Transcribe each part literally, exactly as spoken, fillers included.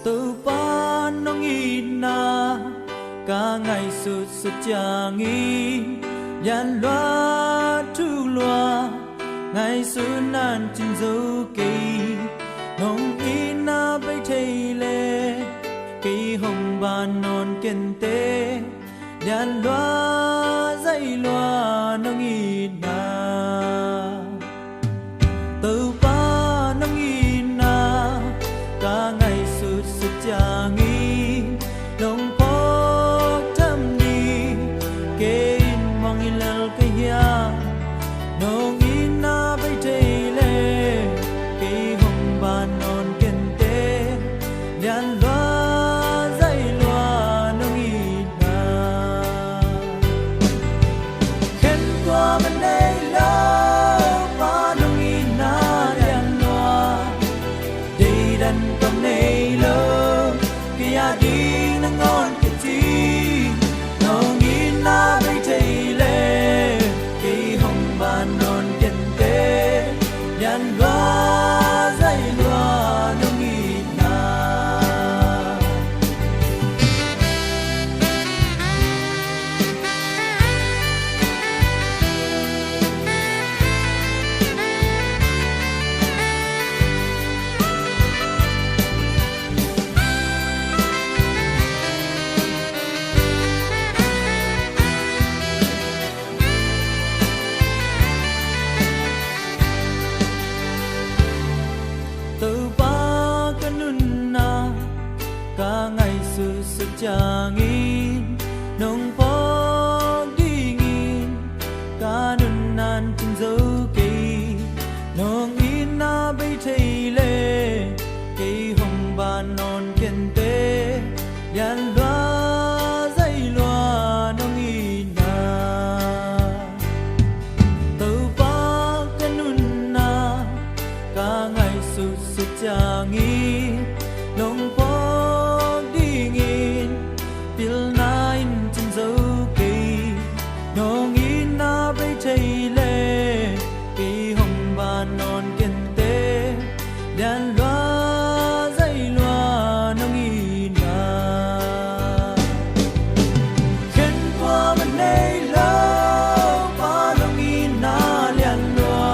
Toupa nong itna ka ngaihsutsut chiangin, lian lua, thuk lua, ngaihsutna'n chin zou kei. Nong itna bei thei leh kei hong ban nawn kei nteh, lian lua, zai lua nong itna. Toupa nong itna ka ngaihsutsut chiangin, nong phawk tham ding kei in mong i lel ka hia. Nong itna bei thei leh kei hong ban nawn kei nteh, lian lua, zai lua nong itna. Khen tuam a neilou pa nong itna lian lua, deidan tuam neilou, kei a ding nangawn ka chi. Nong itna bei thei leh kei hong ban nawn kei nteh, lian lua, zai lua nong itna. Toupa ka nunna ka ngaihsutsut chiangin, nong phawk dingin ka nunna'n chin zou kei. Nong itna bei thei leh kei hong ban nawn kei nteh, lian lua, zai lua nong itna. Toupa ka nunna ka ngaihsutsut chiangin, nong phawk dingin pilna in chin zou kei. Nong itna bei thei leh kei hong ban nawn kei nteh, lian lua, zai lua nong itna. Khen tuam a neilou pa nong itna lian lua,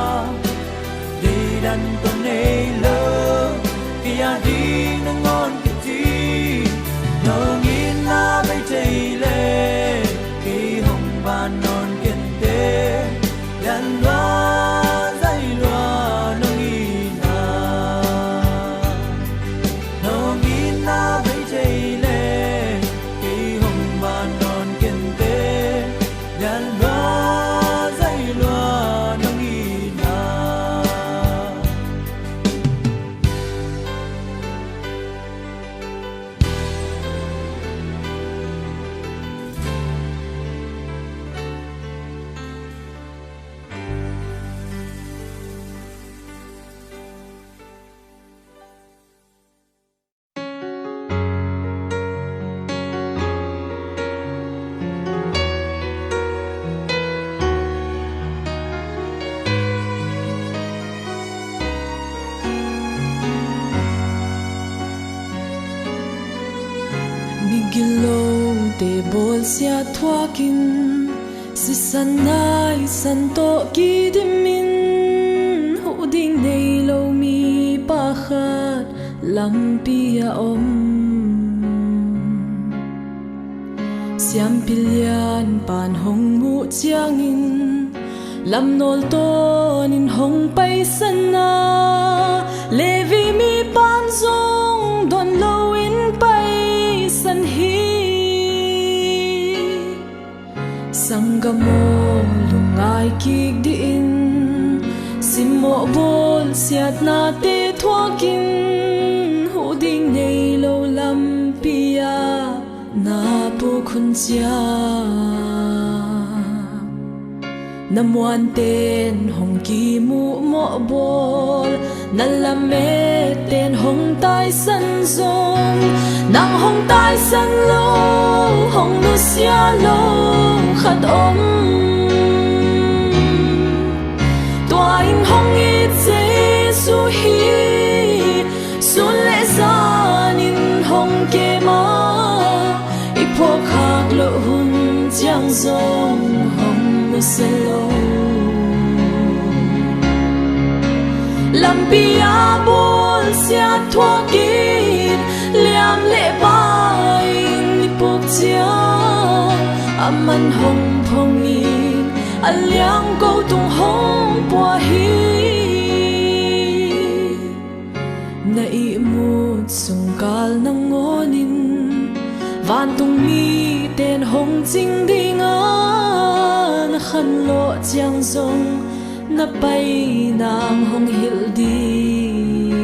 deidan tuam neilou, kei a ding nangawn ka chi. Nong itna bei thei leh kei hong ban nawn kei nteh, lian lua, zai lua nong itna. Nong itna bei thei leh kei hong ban nawn kei nteh, lian lua, zai lua nong itna. Migiloute bawlsiat thuakin, sisan naisan toh kidim in, huh ding neilou mipa khat lampi a om. Siampi lianpa'n hong muh chiangin, lamnawl tawnin hong paisan a, Levi mipa'n zong dawnlou in paisan hi. Sanggam aw, lungngai kik dih in, simmoh bawlsiatnate thuakin, huh ding neilou lampi ah na puk hun chiang. Na muante'n hong kimuhmoh bawl, na lamette'n hong taisan zong, nang hong taisan lou, hong nusia lou khat om. Tua in hong it Jesu hi, sun leh zan in louh hun chiang zong hong nusia lou. Lampi a bawlsiat thuakin, liam leh bai in i puk chiang, aman hong phong in, a liangko tung hong pua hi. Na ihmut sung kal nangawnin, vantung miten hong ching ding a, na khanlawh chiang zong na pai nang hong hilh ding.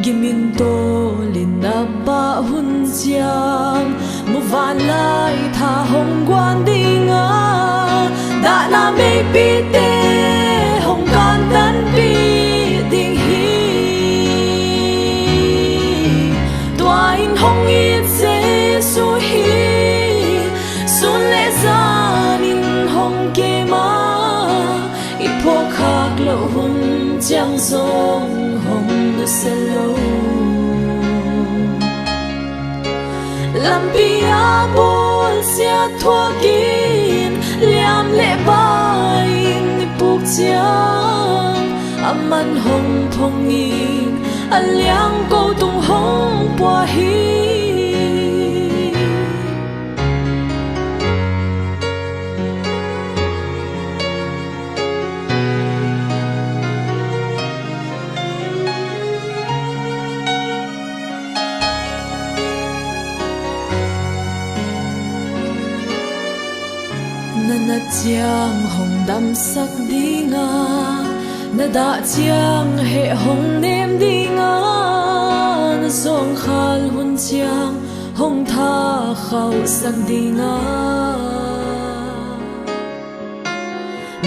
Gimin tawlin na pah hun chiang, muvanlai tha hong guan ding a, dahna meipite hong kantanpih ding hi. Tua in hong it Jesu hi, sun leh zan in hong kem a, i phuakkhak louh hun chiang zong hong nusia lou. Lampi a bawlsiat thuakin, liam leh bai in i puk chiang, aman hong phong in, a liangko tung hong pua hi. Na nat chiang hong damsak ding a, na dah chiang heh hong nem ding a, na zawngkhal hun chiang hong thakhauhsak ding a.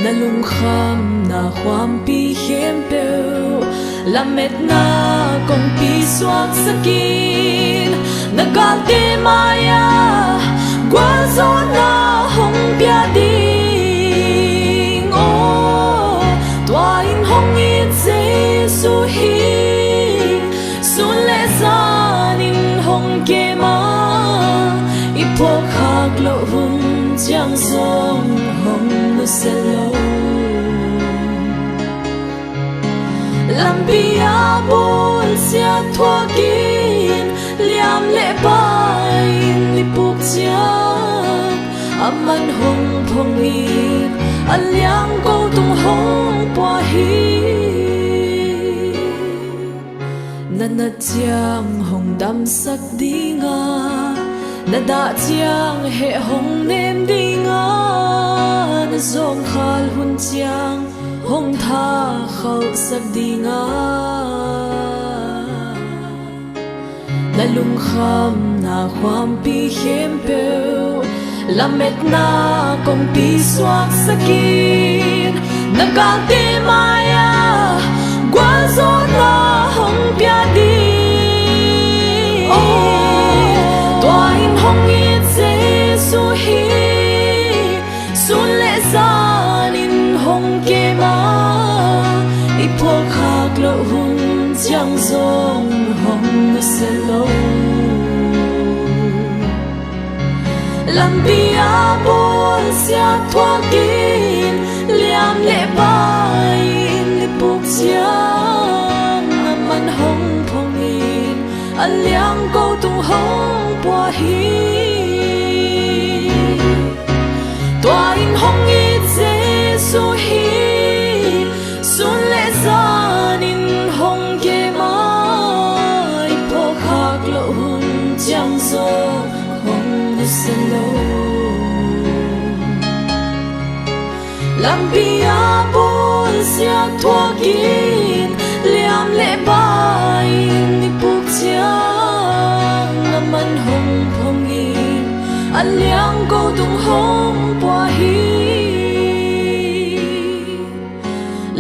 Na lungkhamna khuampi khempeuh, lametna kongpi suaksak in, na galte mai ah gualzawhna hong pia ding. Aw, tua in hong it Jesu hi, sun leh zan in hong kem a, i phuakkhak louh hun chiang zong hong nusia lou. Lampi a bawlsiat thuakin, liam leh bai in i puk chiang, aman hong phong in, a liangko tung hong pua hi. Na nat chiang hong damsak ding a, na dah chiang heh hong nem ding a, na zawngkhal hun chiang hong thakhauhsak ding a. Na lungkhamna khuampi khempeuh, lametna kongpi suaksak in, na galte mai ah gualzawhna hong pia ding. Aw, tua in hong it Jesu hi, sun leh zan in hong kem a, i phuakkhak louh hun chiang zong hong nusia lou. Lampi a bawlsiat thuakin, liam leh bai in i puk chiang, aman hong phong in, a liangko tung hong pua hi. Tua in hong it Jesu hi, sun leh zan in hong kem a, i phuakkhak louh hun chiang zong hong nusia lou. Lampi a bawlsiat thuakin, liam leh bai in i puk chiang, aman hong phong in, a liangko tung hong pua hi.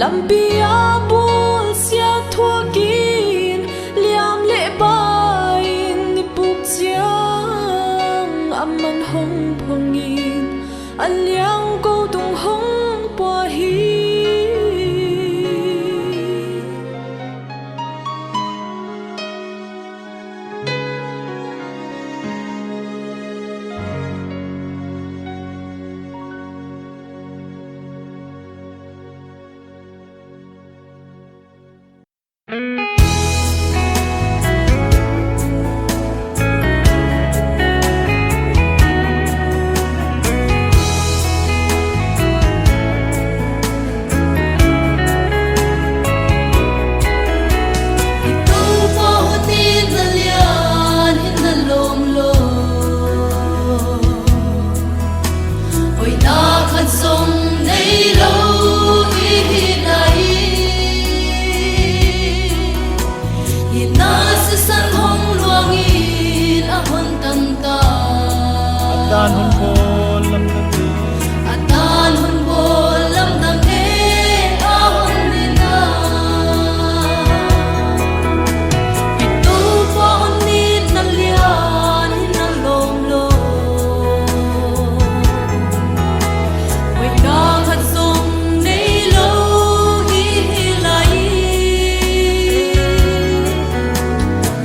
Lampi a bawlsiat thuakin, liam leh bai in i puk chiang, aman hong phong in, a liangko tung hong pua hi. Na sisan hong luang in a hon tan ta. A tan hon bawl lamdang e. A tan hon bawl lamdang e a hon nitna. I Toupa hon nitna lian in a lawm lou. Hoihna khat zong neilou i hi lai.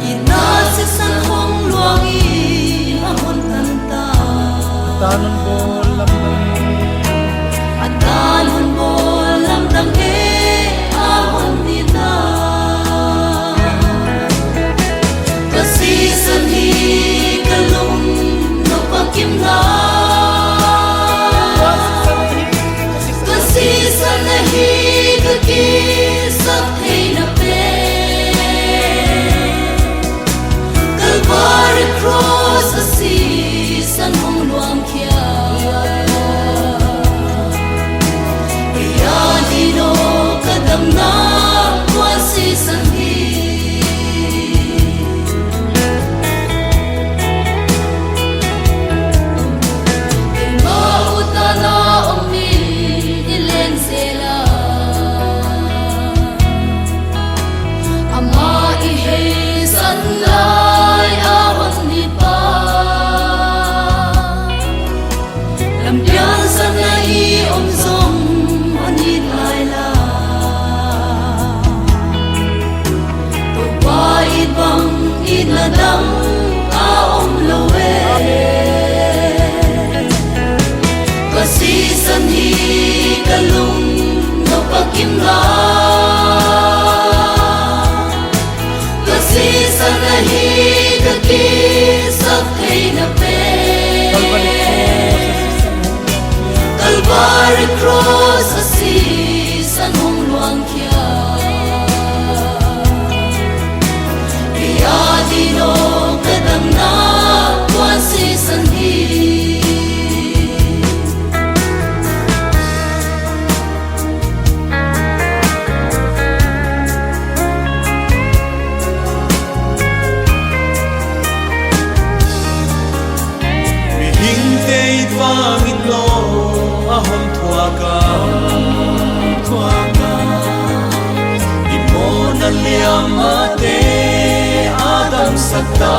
I na sisan hong luang in a hon tan ta. A tan hon bawl lamdang e. A tan hon bawl lamdang e a hon nitna. Ka sisan hi ka lung nop a kimna. Ka sisan ahi ka kisak theihna pen. Calvary cross a sisan hong luang khia. Kei a ding aw ka damna tua sisan hi. Keimah utna om in i len zel a. Amah i heisan lai a hon nit pa. Lampiang san a i om zong hon nit lai la. Toupa it bang itna dang a om lou e. Ka sisan hi ka lung nop a kimna. Ka sisan ahi ka kisak theihna pen. Calvary cross a sisan hong luang khia. Kei a ding aw ka damna tua sisan hi. Mihingte i vang in lou a hon thuak a. I mawhna liamate a damsak ta.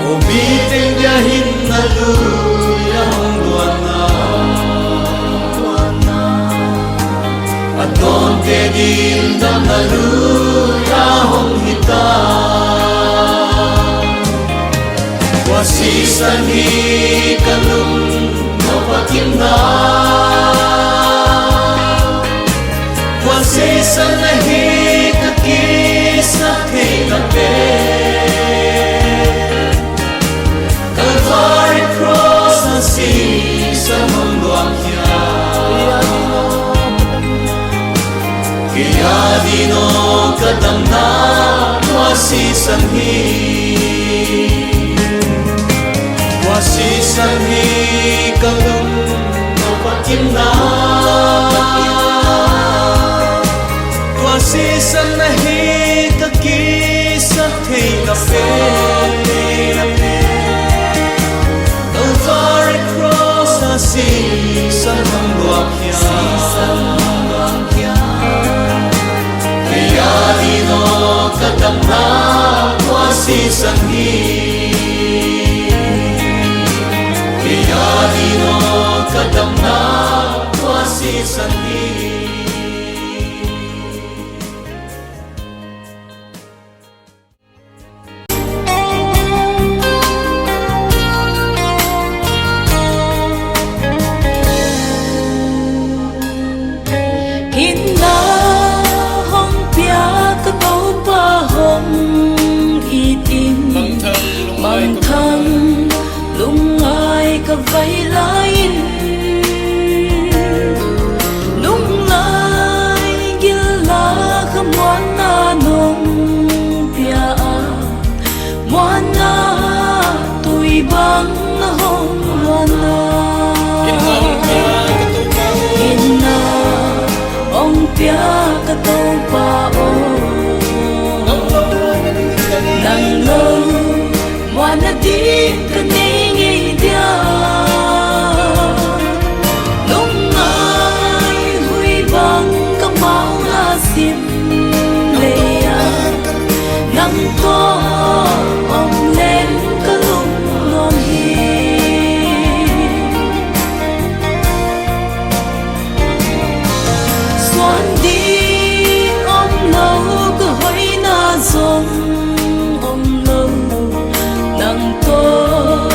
Aw mi teng dia hin na lui a hong luanna. A dawnte ding damna lui a hong hita. Tua sisan hi ka lung nop a kimna. Tua sisan ahi ka kisak theihna pen. Calvary cross a sisan hong luang khia. Kei a ding aw ka damna tua sisan hi. Tua sisan hi ka lung nop a kimna. Tua sisan ahi ka kisak theihna pen. Calvary cross a sisan hong luang khia. Kei a ding aw ka damna tua sisan hi. Kei a ding aw ka damna tua sisan hi. Hinna hong pia ka Toupa hong it in, mangthang lungngai ka vai lai in, lungngai gil a ka muanna nong pia a. Muanna tui bang a hong luanna. Hinna hong pia ka Toupa Na ding ka nei ngei dia. Lungngai hui bang ka mau na sim lei a. Nang toh om leng ka lungnuam hi. Suan ding omlou, ka hoihna zong omlou. Nang toh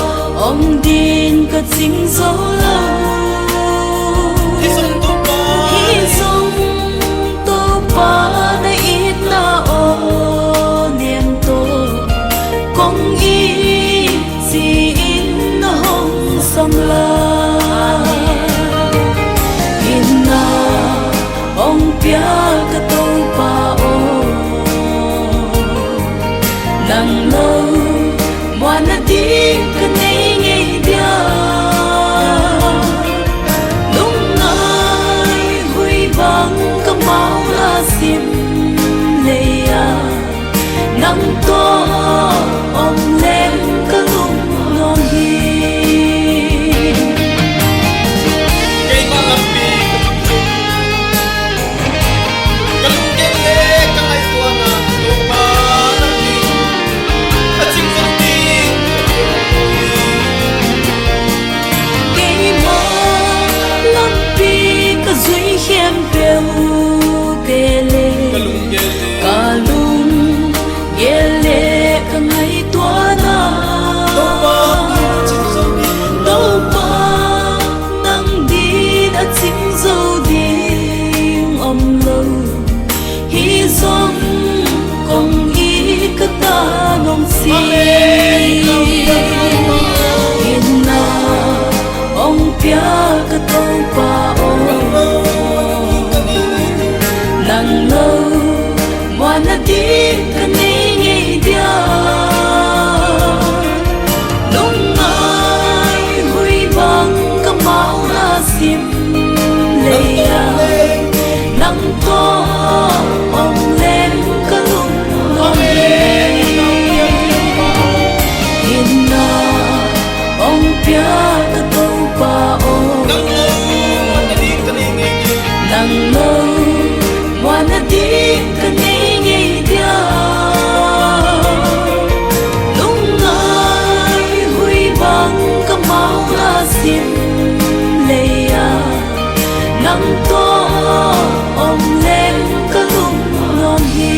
om ding ka ching zou lou. Hi zong Toupa, hi zong Toupa na itna aw niam toh kong it chi in na hong sam lai. Hinna hong pia ka Toupa aw. Nang lou muanna ding ka nei ngei dia. Lungngai hui bang ka mau na sim lei a. Nang toh om leng ka lungnuam hi. Keimah lampi ka lungnuam hi. Ka lunggel leh ka ngaihtuahna Toupa nang ding a ching zou ding. Keimah lampi ka zui khempeuh te leh ka lunggel leh ka ngaihtuahna Toupa nang ding a ching zou ding omlou. Hi zong kong it ka ta nong si. Hinna hong pia ka Toupa aw. Nang lou muanna ding ka nei ngei dia. Lungngai hui bang ka mau na sim lei a. Nang toh om leng ka lungnuam hi. Hinna hong pia ka Toupa aw. Nang lou muanna ding ka nei ngei dia. Lungngai hui bang ka mau na sim lei a. Nang toh om leng ka lungnuam hi.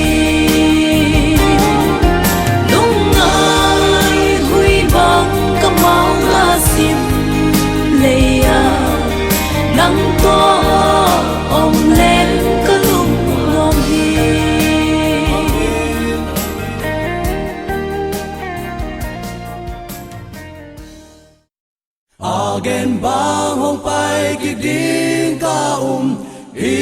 Lungngai hui bang ka mau na sim lei a. Nang toh om leng ka lungnuam hi. A gen bang hong pai kik ding ka um hi.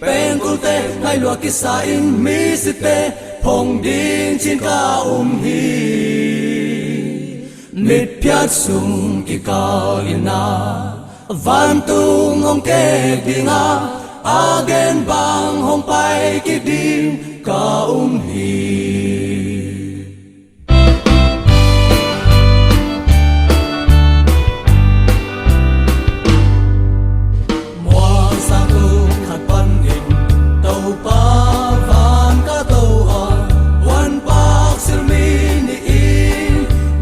Pengkulte ngaihluah kisa in, misite phong ding chi'n ka um hi. Mitphiat sung kikal in a, vantung hong kek ding a, a gen bang hong pai kik ding ka um hi. Mualsa tung khat panin Toupa van ka tou a, huan pak silmi ni in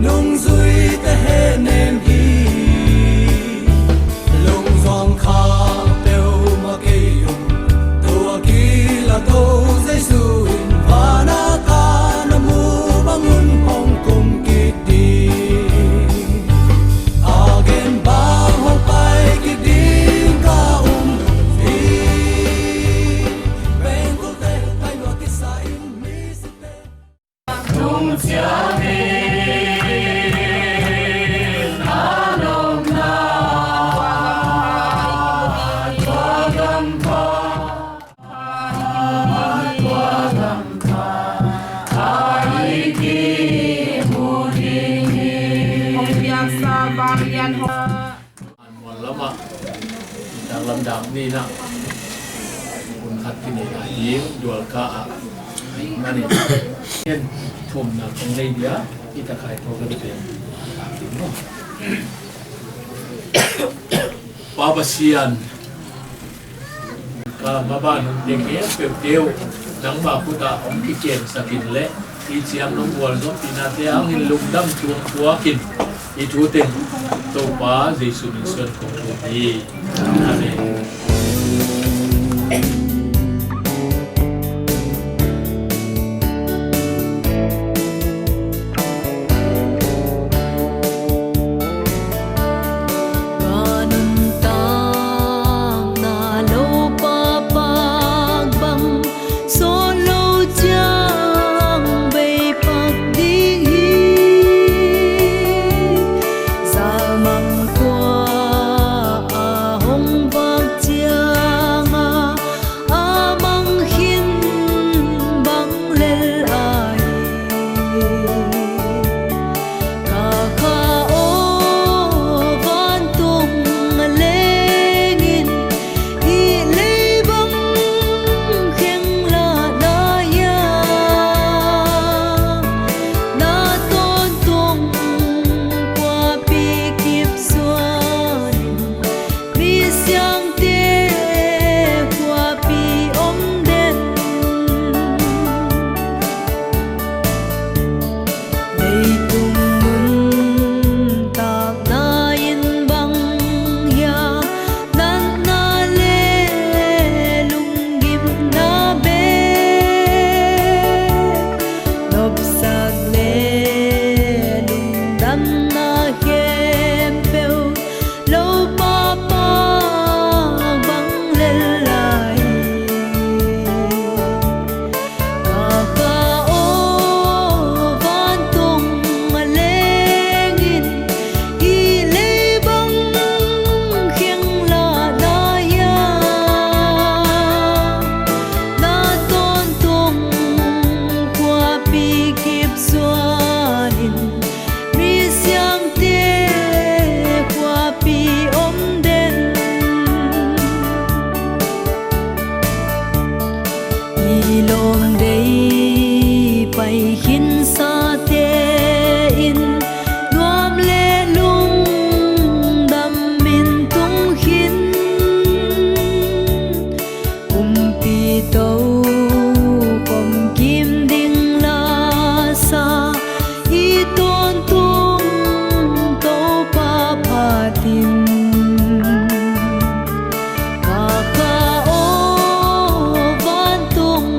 nungzuite hehnem hi. Lungzuang kha peuhmah kei um, tua kila tou Jesu in van a ka na mu bang un hong kum kik ding. A gen bang hong pai kik ding ka um hi. Pengkulte ngaihluah kisa in, misite Mual lam ah, i taklam dak ni na, hun khat ki nei na, ing dual ka a. Mani, ken thumna kong nei dia, i ta khai to kan pen. Pa Pasian, ka maban nung te ke peuh teu, nangma khut ah hong kikhensak in leh, i chiang nong vualzawlpihna te hang in lungdam tuang puak in, i thu teng Toupa Jesu min suang kong thum hi. Amen. Ka nuntakna lou papak bang, sawtlou chiang bei pak ding hi. Zalmang kua a hong vak chiang a, a mang khin bang lel ahi. Ka kha aw, vantung leng in, i lei bang kheng lah na hia. Na tawntung khuapi kip suan in, mi siangte khuapi om den. Leitung nuntakna in bang hia, natna leh lunggimna bek, nopsak leh lungdamna khempeuh, lou papak bang lel ahi. Ka kha aw, vantung leng in, i lei bang kheng lah na hia. Na tawntung khuapi kip suan in, mi siangte khuapi om den. I lawm dei pai khin sate in, nuam leh lungdam in tung khin. Kumpi tou kom kim ding la sa, i tawntung Toupa phat in. Ka kha aw, vantung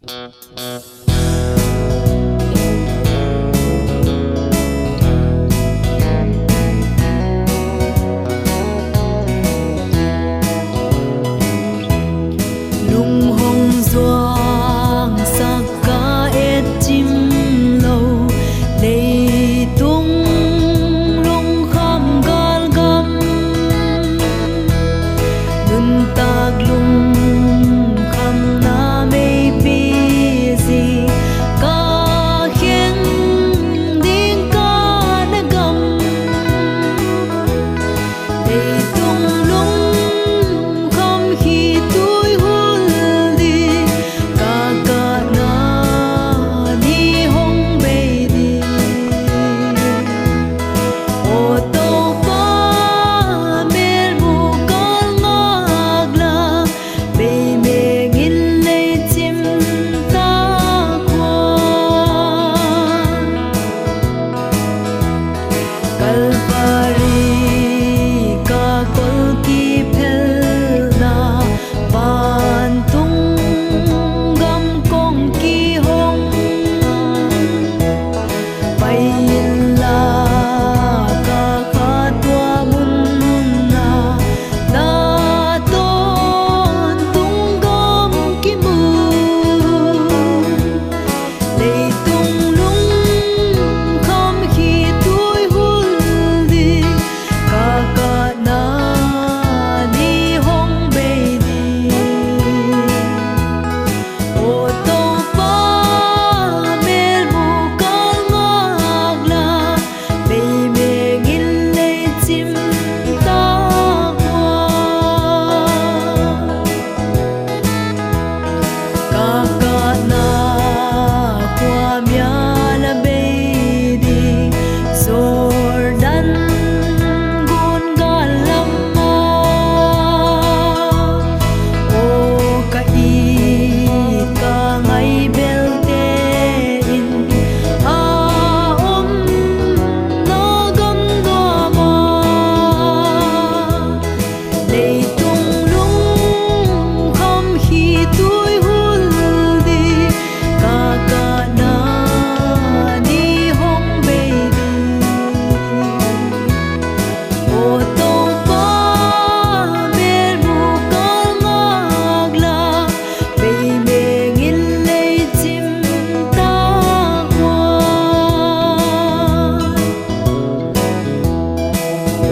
Lung hong zuang sak ka et chim lou, leitung lungkham galgam. Nuntak lungkhamna meipi zi, ka kheng ding ka na gam. Leitung lungkham khitui hul di, ka kahna ni hong bei di. Aw Toupa, melmu kal ngak la, beimeng in lei chim tak ua. Kalvari ka kol kiphelna, vantung gam kong kihong. Pai inla ka kha tua mun ah, na tawntung gam kimu. Leitung lungkham khitui hul di, ka kahna ni hong bei di. Aw Toupa, melmu kal ngak la, beimeng in lei chim tak ua. Ka kahna khua mial a bei di, Jordan gun gal lam ah. Aw ka it ka ngai belte in, a omna gam gam ah. Leitung lungkham khitui hul di, ka kahna ni hong bei di. Aw Toupa, melmu kal ngak la, beimeng in lei chim tak ua.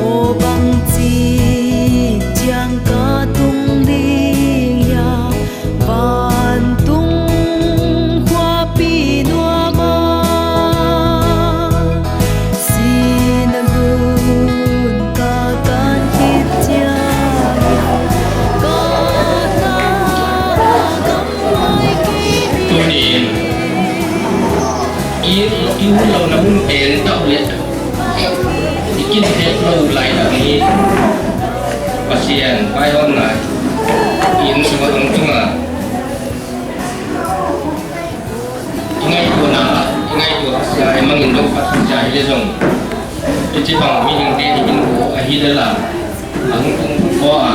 Aw bangchi chiang ka tung ding hia, vantung khuapi nuam ah. Sihna gun ka kan khit chiang in, ka na gam mai kei. Tuni'n i, i hun lou na hun pen tau le, i kin het lou lai na ni. Pasian vaihawmna i innsung a hong tung a, i ngaihtuahna, i ngaihtuah a sia i mang in dong phat sia hi le zong, i chibang mihingte i kin ko ahi le la, a hong tung ko a.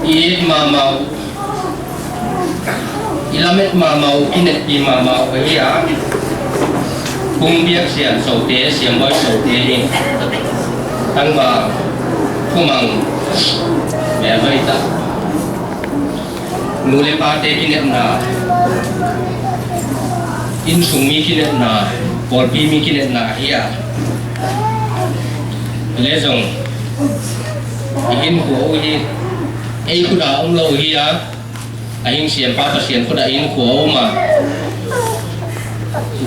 I it mahmah uh, i lamet mahmah uh, i netpih mahmah uh ahi a. Kong biak siam sote, siam bawi sote hi. Tangval, khumang, mel bawi ta. Nu le pate kinepna, innsung mi kinepna, pawlpi mi kinepna ahi a. Le zong, i hinkhua uh hi, ei khut a om lou hi a, a hing siampa Pasian khut a i hinkhua om a.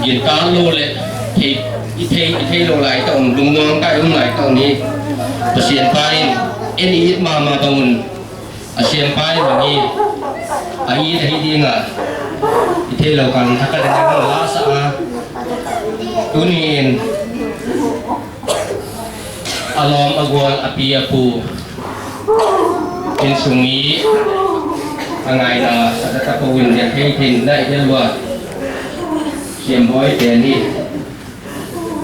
Gintak lou le, thei, i thei, i thei lou lai ta om, lungmuang ta i om lai ta om hi. Pasian pa in, en i it mahmah ta un. A siampa i mang hi, a it ahi ding a, i theilou kal thak a ding a la sa a. Tuni'n a lawm a gual a pi a pu, innsung mi a ngaina a data ko in dia thei thei na i del lua. Siam bawi te ni.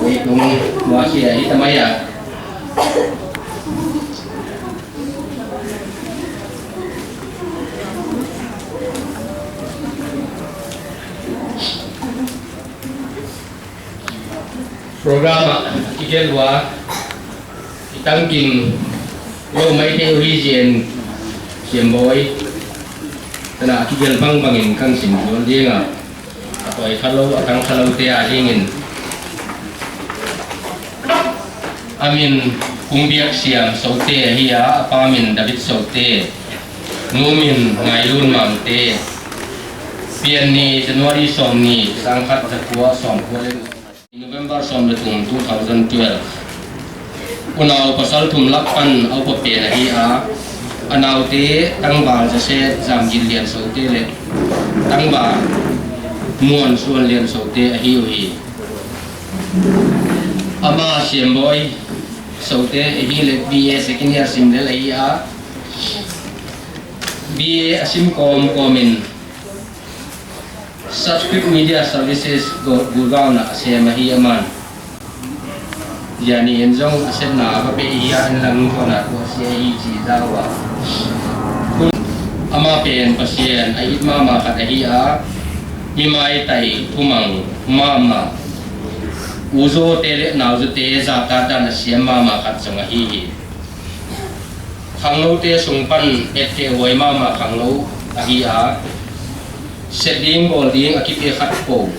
Ei tung lua sia hi ta mai a. Program ah kigelh ua, i tangkim lou maithei uh hi chih in, Siambawi, tana kigelh bangbangin ka hon sim zual ding a, a toi khalou, a tang khaloute adingin. A min Kungbiaksiam Sote ahi a, a pa min David Sote, nu min Ngailun Mangte. Pian ni January sawmnih, sangkhat zakua sawmkua leh November sawm leh thum, two thousand twelve. Unau pasal thum lak pan a upa pen ahi a, a naute tangval Jose Zamginlian Sote leh tangval Muansuanlian Sote ahi uhi. Ama Siambawi Sote ahihleh B A second year sim lel ahi a, B A a sim kawmkawm in Subscript Media Services Gu-, Gurgaon ah a sem ahi aman. Zani in zong a sepna a va pe hi a, en lang kona tua sia hi chi zau a. Ama pen Pasian a it mahmah khat ahi a, mi maitai thumang mahmah, u zawte leh nau zawte zahtak dan a siam mahmah khat zong ahi hi. Khangloute sung pan etteh huai mahmah khanglo ahi a, sep ding bawl ding a kipe khat po,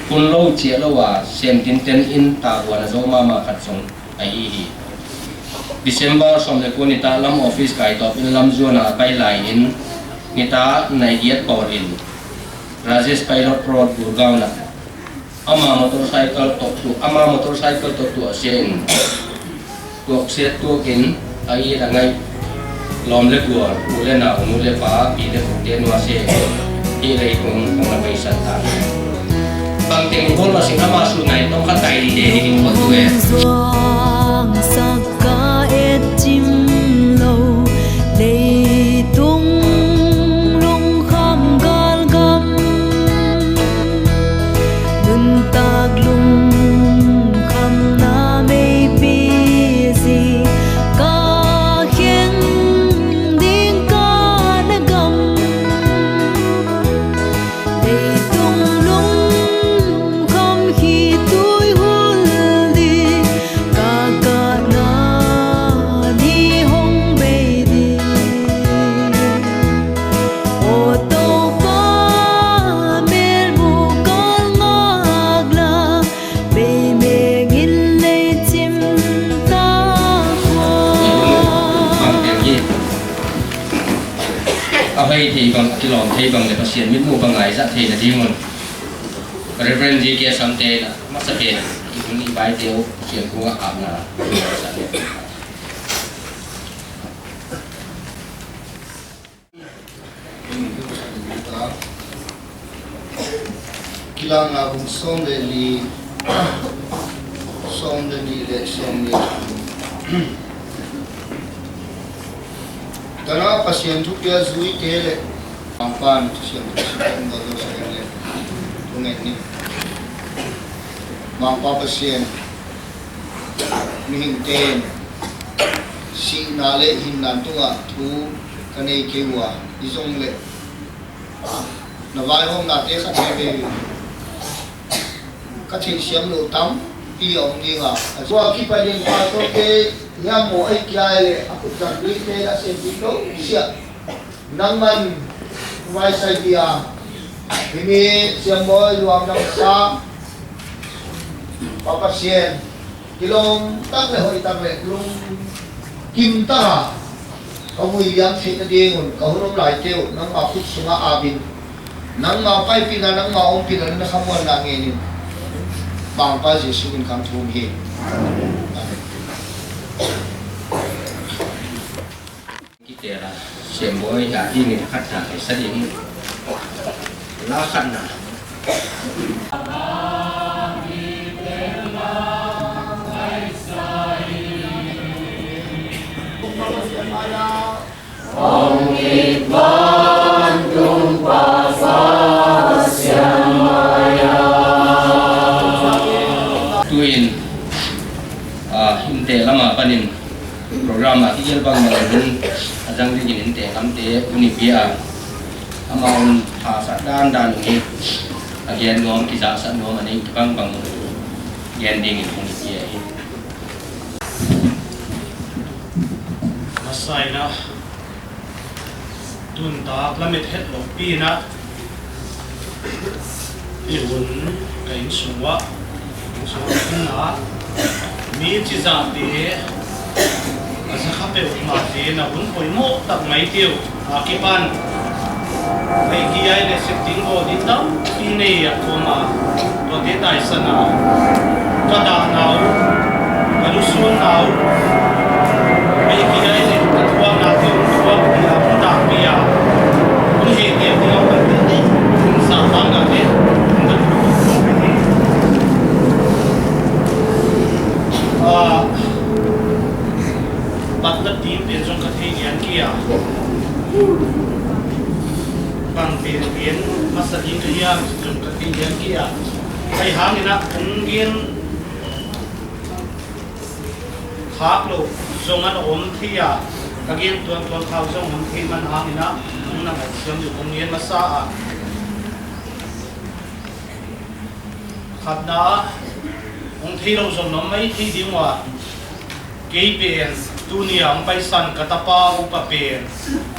kun lou chiah lou a, sem tinten in tavuan a zou mahmah khat zong ahi hi. December sawm leh kua nitak lam office kaitawp in lam zuan a pai lai in, nitak nai giat pawl in Rajesh Pilot Road Gurgaon ah ama motorcycle toh tuh, ama motorcycle toh tuh a sia in, tuak sia tuak in, a it a ngai lawm leh gual, u leh nau, nu leh pa, pi leh pute nusia in, hi lei tung hong na pai san ta. Bangteng bawl mah seng, ama su ngai tawm khat tai di te di kin kua tu e. Zuang sak ka et chim lou, leitung lungkham galgam, nuntak lungkhamna meipi zi, ka kheng ding ka na gam. Leitung lungkham khitui hul di, ka katna di hong bei di. Aw Toupa, melbu kal ngak la, bei meng in lei chim ta khua. A hoih thei bang, a kilawm thei bang leh Pasian mitmuh bang a i zat theihna ding un, Reverend G K Samte na masa pen i hun i baite uh Pasian kung a apna. Kilakna bung sawm leh li, sawm leh nih leh sawm leh thum. Tana Pasian thu piak zuite leh Mangpa'n thusiam thusiam lo lo sa leh, tu ngai ni. Mangpa Pasian, mihingte'n sihna leh hinna tungah thu ka nei kei ua, i zong leh na vaihawmnate kha thei ve. Ka theihsiam lou tampi a om ding a. Tua kipan in pastor te hiam maw, ahihkeileh a khut zang duite a sem ding lou siah. Nangman vai sai dia. Himi Siambawi luang nang sa. Pa Pasian, kilawm tak leh hoih tak leh lungkim tak a ka vui liam theihna ding un ka hun om laite uh nangma khut sungah ap in, nangma paipihna, nangma ompihna, na khamuanna ngen in, Mangpa Jesu min in ka thum hi. Amen. Kite la, Siambawi a ding in khat na, sa ding in. La khat na. Tuin, ah, innte lam apan in, program a kigelh bangbang in a zang ding in innte lamte uh i pia. Amau in haksat dandan uh hi a gen nuam, kizahsakna nuam a nei bangbang uh gen ding in hong Saina, tun tak lamet het lou pi na, i hun ka inn sung uah, inn sung uah na, mi chizahte, a za kha peuhmahte na hun poimoh tak mai tiu, a kipan. Ei ki ai le sik ting go di tam pi nei a koma, tuate taisan a, ka dahna uh, ka lusuanna uh, ei ki ai le ka thuakna te uh, thuak pi a, hun tak pi a, hun he te uh, hun sa bang a te, hun ka thuak pi. Ah, Patna team pen zong ka thei ngian kei a. Bang pen pen masa ding ka hiam zong ka thei ngian kei a. Ahihhangin a kong gen khak lou zong ana om thei a. Ka gen tuantuan khak zong om thei man hangin a, nang na ngaihsiam diu kong gen masa a. Khatna, hong theilou zong na om maithei ding ua. Kei pen, tuni a hong paisan ka tapa upa pen,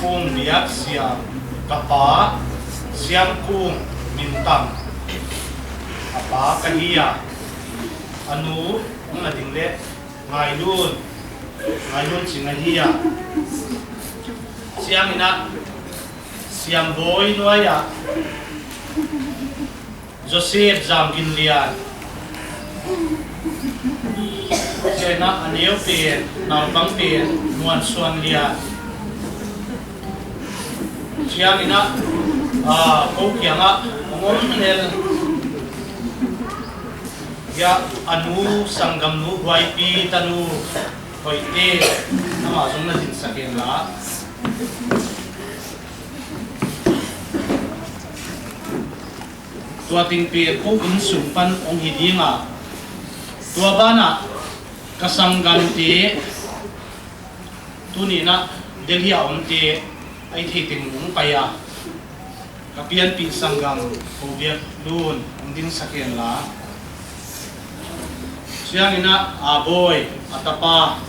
Kung Biak Siam, ka pa, Siam Kung Min Tam, a pa ka hi a. A nu, hong na ding leh, Ngailun, Ngailun Ching ahi a. Siangin a, Siam Bawi nuai a, Joseph Zam Gin Lian. Chena a neu pen, naupang pen, Muan Suan Lian. Siangin a, ah, ko kiang a, hong om lel. Hia, a nu, sanggamnu, Huaipi tanu, Hoihte, amah zong na dinsak hen la. Tua teng pen ko inn sung pan hong hi ding a. Tua banah ka sanggamte, tuni in a Delhi a omte, ei thei teng hong pai a. Ka pianpih sanggam, Ko Biak Lun, hong dingsak hen la. Siangin a, a Bawi, a tapa.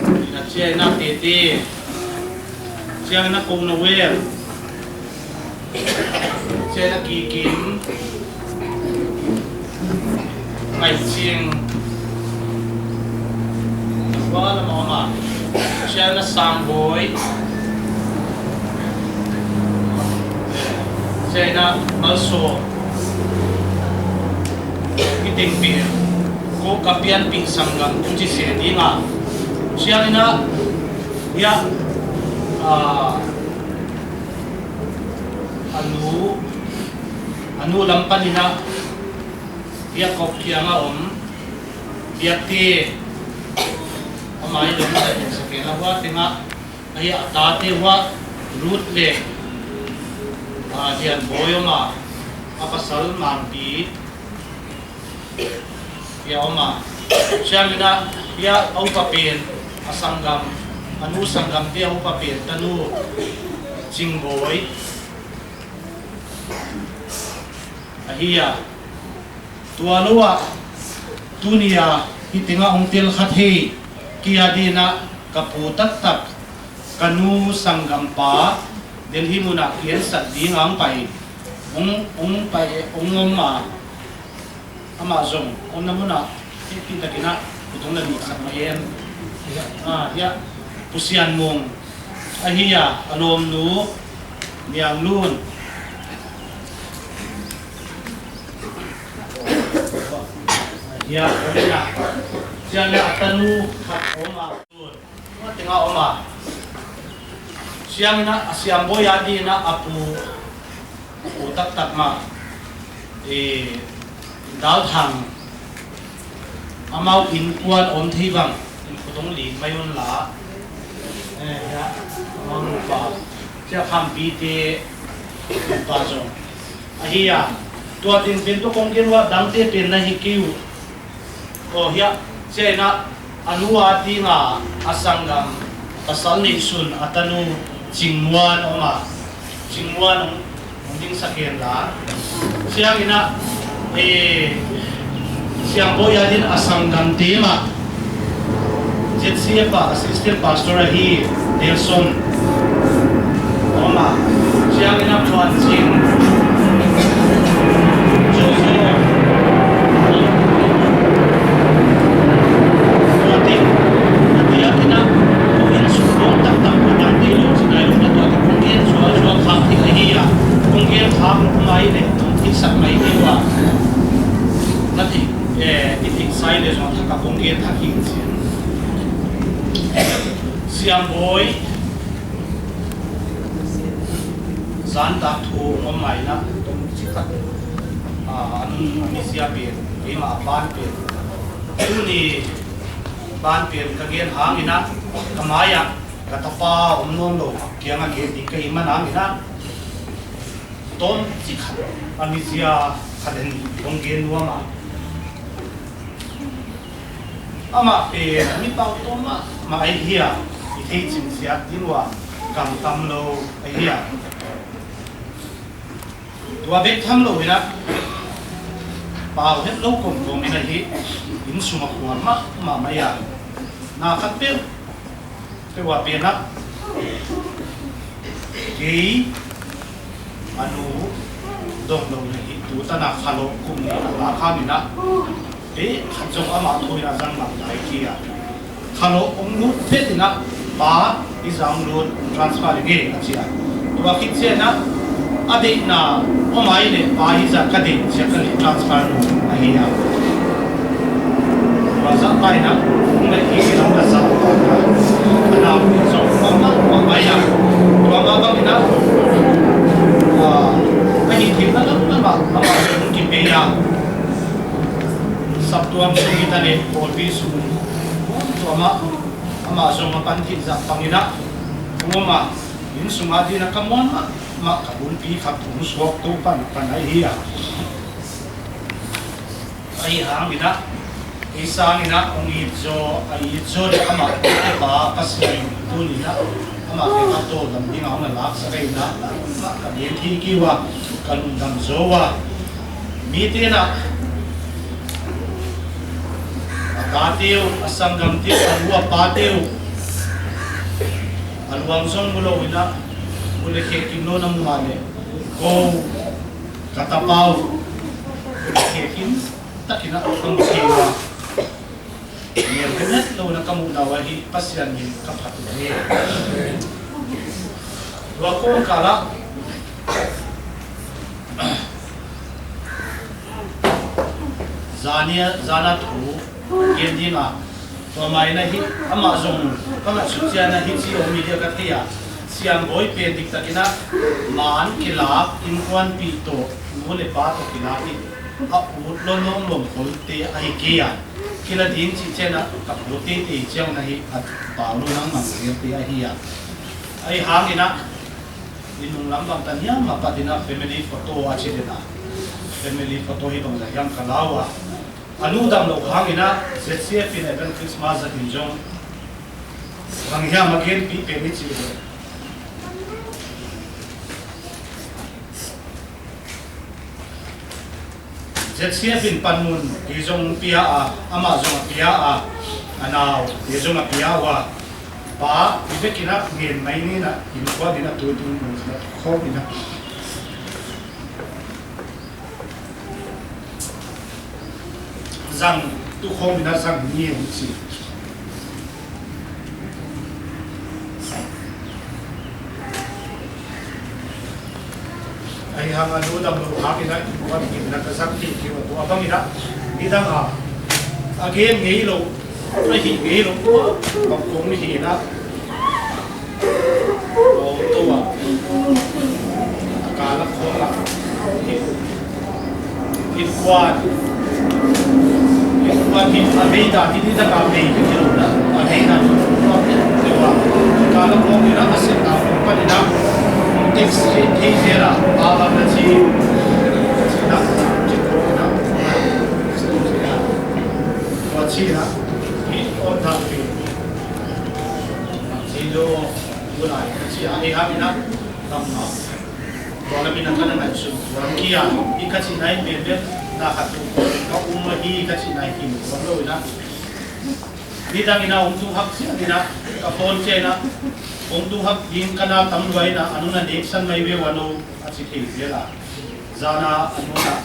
Ina chiangin a Tete. Siangin a Ko Noel. Siangin a Kikim. Ngaihching. Tua lam a om a. Siangin a Sangbawi. Siangin a Malsawm. Hi teng pen ko ka pianpih sanggam kong chi se ding a. Siangin a, hia, ah, a nu, a nu lam panin a, hia kop kiang a om, Biakte, a mai lam sa, sa ke la hua teng a, Ahia, a tate ua Ruth le, a, Dianbawi om a, a pasal Mangpi, hia om a. Siangin a, hia a upa pen, a sanggam, a nu sanggamte a upa pen, tanu, Chingbawi. Ahia, tua lou a, tuni a, hi teng a hong tel kha thei, kia ding a, ka pu taktak, ka nu sanggampa, Delhi mun a kiensak ding a hong pai, hong, hong pai, hong om a, amah zong, omna mun a, hihpihtakin a, khut hong la nihsak mai hen. Ah, hia, Pu Sian Mung, ahia, a lawmnu, Niang Lun. Hia, om in a. Siangin a tanu khat om a. Tua teng a om a. Siangin a, a Siambawi a ding a a pu, a pu taktak mah. Eh, Dal Thang. Amau innkuan om thei bang. Inn khutong li mai un la. Eh, hia. Amau nupa. Sia Khampite nupa zong. Ahia, tua teng pen toh kong gen ua dangte pen na hi kei uh. Aw hia, siangin a, a nu a ding a, a sanggam, pasal Neihsun, a tanu, Chingmuan om a, Chingmuan hong, hong dingsak hen la. Siangin a, eh, Siambawi a ding a sanggamte mah, Z C F a assistant pastor ahi, Nelson. Oma, siang ina puan sin. Zo zo. Tua ti, tua ti a kina, ko in suk bawng tak tak ko dang ti lo, si nai lo na tua ti kong gen zual zual khak ti ahi a. Kong gen khak lo mai le, kong ti sak mai ti ua. Na ti, eh, i ti sai le zual thak a kong gen thak hi si. Siam Boi, zan tak thu om mai na, tom chi khat. Ah, a nung a mizia pen, keimah a ban pen. Tuni ban pen ka gen hang ina, ka mai a, ka tapa om nawn lo, kiang a gen di ka iman hang ina. Tom chi khat, a mizia khat in kong gen nuam a. Amah pen mi pau tawm mahmah ahi a, i thei chin ziak ding ua, kam tam lo ahi a. Tua bek tham lo ina, pau het lo kawmkawm ina hi, innsung a khual mahmah mai a. Na khat peuh, peuh a pen a, kei, a nu, dong lo na hi, tu tan a kha lo kum ni a la kha mi na. Te khat zong amah thu ina zang mang lai ki a. Kha lo ong lut phet ina pa i zang lut transfer i nge a chi a. Tua khit chiang a, a deihna om ai le pa i zang ka deih chiang ka ni transfer lut ahi a. Tua zah pa ina, ong le i ina ka zah pa ina. Ana zong pa ma, pa ma ya. Tua ma bang ina, ah, ka hi thil na lam lam a, ama zong ki pe ya. Saptuam sung i ta le, pawlpi sung. Tua ma, ama zong a pan thil zah pang ina. Tua ma, innsung a dina ka muan ma, ma ka bun pi khat ong suak tu pan, pan ai hi a. Ahi hang ina, i sang ina, ong it zo, a it zo le ama, pa, pa si, tu ni na, ama, ke ka to, dam ding a, ong lak sa ka ina, ma, ka dien thi ki ua, ka lungdam zo ua. Mi te na, a pa teu, a sanggam teu, a nu a pa teu, a luang zong mu lo ina, mu le khe kim lo na mu ma le, ko, ka tapau, khe kim, tak ina, ka mu khe ua. Niam ka nat lo na ka mu na ua hi, Pasian min ka phat ua hi. Tua kong kala, zania, zana thu, gen ding a. Tua mai na hi, ama zong, ka ngaihsut chiang a hi chi om mi dia ka thei a. Siam Boi pen dik tak ina, man kilak, innkuanpih toh, nu le pa toh kilak hi. A ut lo lom lom khol te ahi kei a. Kila ding chih chiang a, ka pu te te chiang na hi, a pau lo nang mang zel te ahi a. Ahi hang ina, i nung lam bang tan hiam a pat ina family photo a chi dena. Family photo hi bang zah hiam ka lau a. A nu dam lo hang ina, Z C F in Advent Christmas zat in zong, bang hiam a gen pi pe ni chi lo. Z C F in panmun, kei zong pia a, amah zong a pia a, a nau, kei zong a pia ua. Pa, i bek ina ngen mai ni na, innkuan ina tu ding mun na, khawm ina. Zang, tu khawm ina zang ni e si. Ahi hang a nu dam lo hang ina, innkuan ina ka zang ti ki ua, tua bang ina, nidang a, a gen ngei lo, a hih ngei lo, tua, bang kong hi ina. Tua, tua. A kala khong la. Innkuan. Innkuan hi a vei dan hi, ni ta ka vei hi lo na. A vei dan. Tua. A kala khong ni na a sen na khong pa ni na. Text hi, hi hi la. A ba na chi. Chi na. Chi khong na. Tua chi na. Hi on na pi. Chi do. Tua lai. Chi a ni ha mi na. Tam na. Tua la mi na ka na ngaihsun tuan kia, i ka chih nai pen pen, na khat tu, ka um ahi ka chih nai kim tuan lo ina. Nidang in a hong tung hak ziak in a, ka phone chiang in a, hong tung hak ding ka na tam lua in a, a nung a nek san mai ve ua nou a chi thei zel a. Zan a a nung a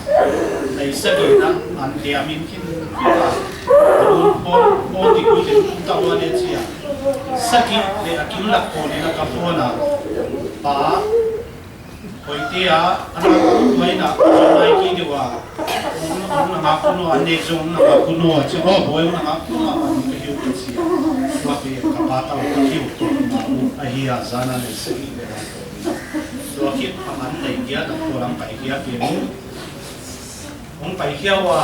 nai sagih in a an dia min khin a. A nung phone, phone dik ut in tung ta ua le chi a. Sagih leh a kim lak pawl in a ka phone a. Pa, Hoihte a, ana kum mai na, mai ki deuh a. Hong, hong na ngak un aw, a nek zong hong na ngak un aw, chi aw, boi hong na ngak un aw, a ka hiu ka chi. Tua pen ka pa tawh ka hiu tawh na u, ahi a, zan a nai sagih leh a. Tua khit a man nai kia, na ko lam pai kia pen u. Hong pai khia ua,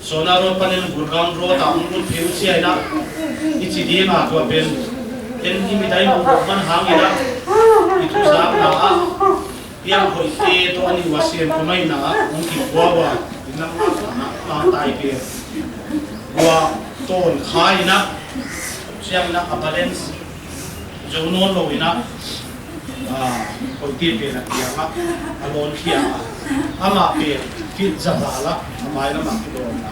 Sona Road panin Gurgaon Road a hong lut phei uh chiang in a, i chi ding a tua pen, en i midai mu man hang in a, i thuzakna ah, Piang Hoihte toh a ni ua siam ko mai na, hong kikuan ua, i nam ma ma tai pen. Ua ton kha in a, chiang in a, a balance zou nawn lou in a, ah, Hoihte pen a kiang ah, a lawn khia a. Amah pen, feet za val a, a mai lam ah kilawn a.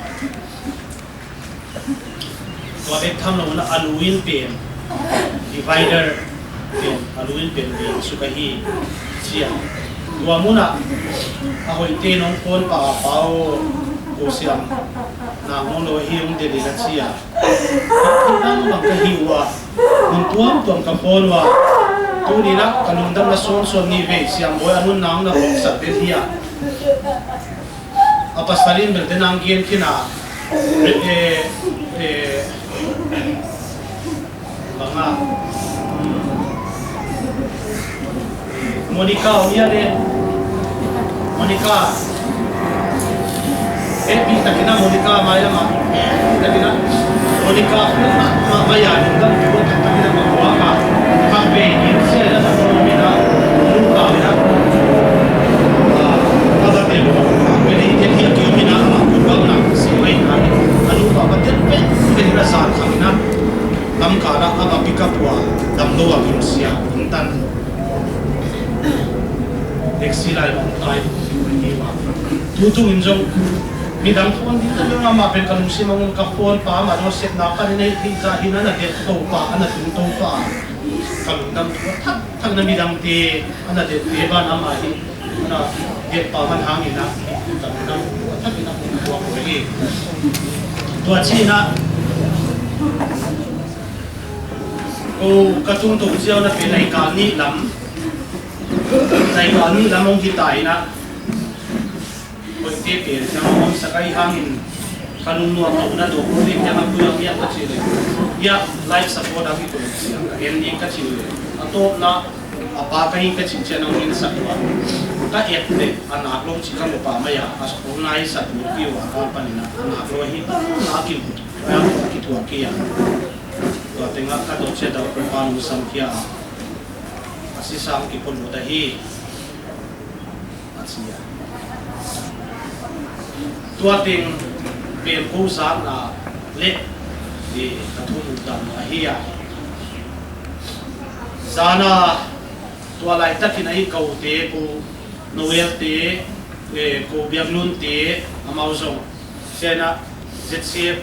Tua bek tham lou in a, a lu in pen, divider pen, a lu in pen veng suk ahi, chi a. Tua mun ah, a Hoihte in hong phone pa, Pa aw, kou siam nak nawn lou hi, hong delh in a chi a. Bang bang ka hi ua, mun tuamtuam ka phone ua. Tuni in a ka lungdam na suansuan ni ve, Siam boi a nunna hong na hawmsak den hi a. A pasal in bel den ang gen khin a. Eh, eh, eh, bang a. Monica, om ia le. Monica. Eh, pi takin a Monica mai lam ah. Pi takin a. Monica, ma, ma, mai a, ni dam tu takin a ma wa ka. Ka pe, ni se la na ko mi na. Lu ka mi na. Ah, ka da te ko. Pe ni te ki ki mi na, ma ku ba na, si mai na. Anu ba ba te pe, pe ni na sa ka mi na. Lam ka na, ama pick up ua, damlou a kim sia, in tan. Taxi lai bang tai, ni ba. Tutung in zong, midang phone ding ta zong amah pen ka lungsim a ngun ka phone pa amah dong sepna ka ni nei hi za hi na na det tou pa, ana tung tou pa. Ka lungdam tou thak thak na midangte, ana dette ban amah hi, ana det pa man hang in a, ka lungdam tou thak in a kou kou hi. Tua chi in a, kou ka tung tou chiang a pen nai kal nih lam, nai kal nih lam hong hi ta in a, Hoihte pen, nang hon sakai hangin, ka lungnuam tou na dok, kou dik yang a pui ang yang ka chi le. Ya, life support ang i tou, siang ka ending ka chi le. A tawpna, a pa ka hi ka chi chiang nang in sak ua. Ka et le, a nak lou chi ka mu pa mai a, a sak lou nai sak lou ki ua, ka pan in a, a nak lou hi, na ki, na ki tua ki a. Tua teng a ka dok chiang dau, pa nu sam ki a. A si sang ki pon mu ta hi. A chi a. Tua teng pen kou zakna leh, eh, ka thunun dan ahi a. Zan a tua lai takin a i koute, kou Noel te, eh, kou Biak Lun te, amau zong. Siang a Z C F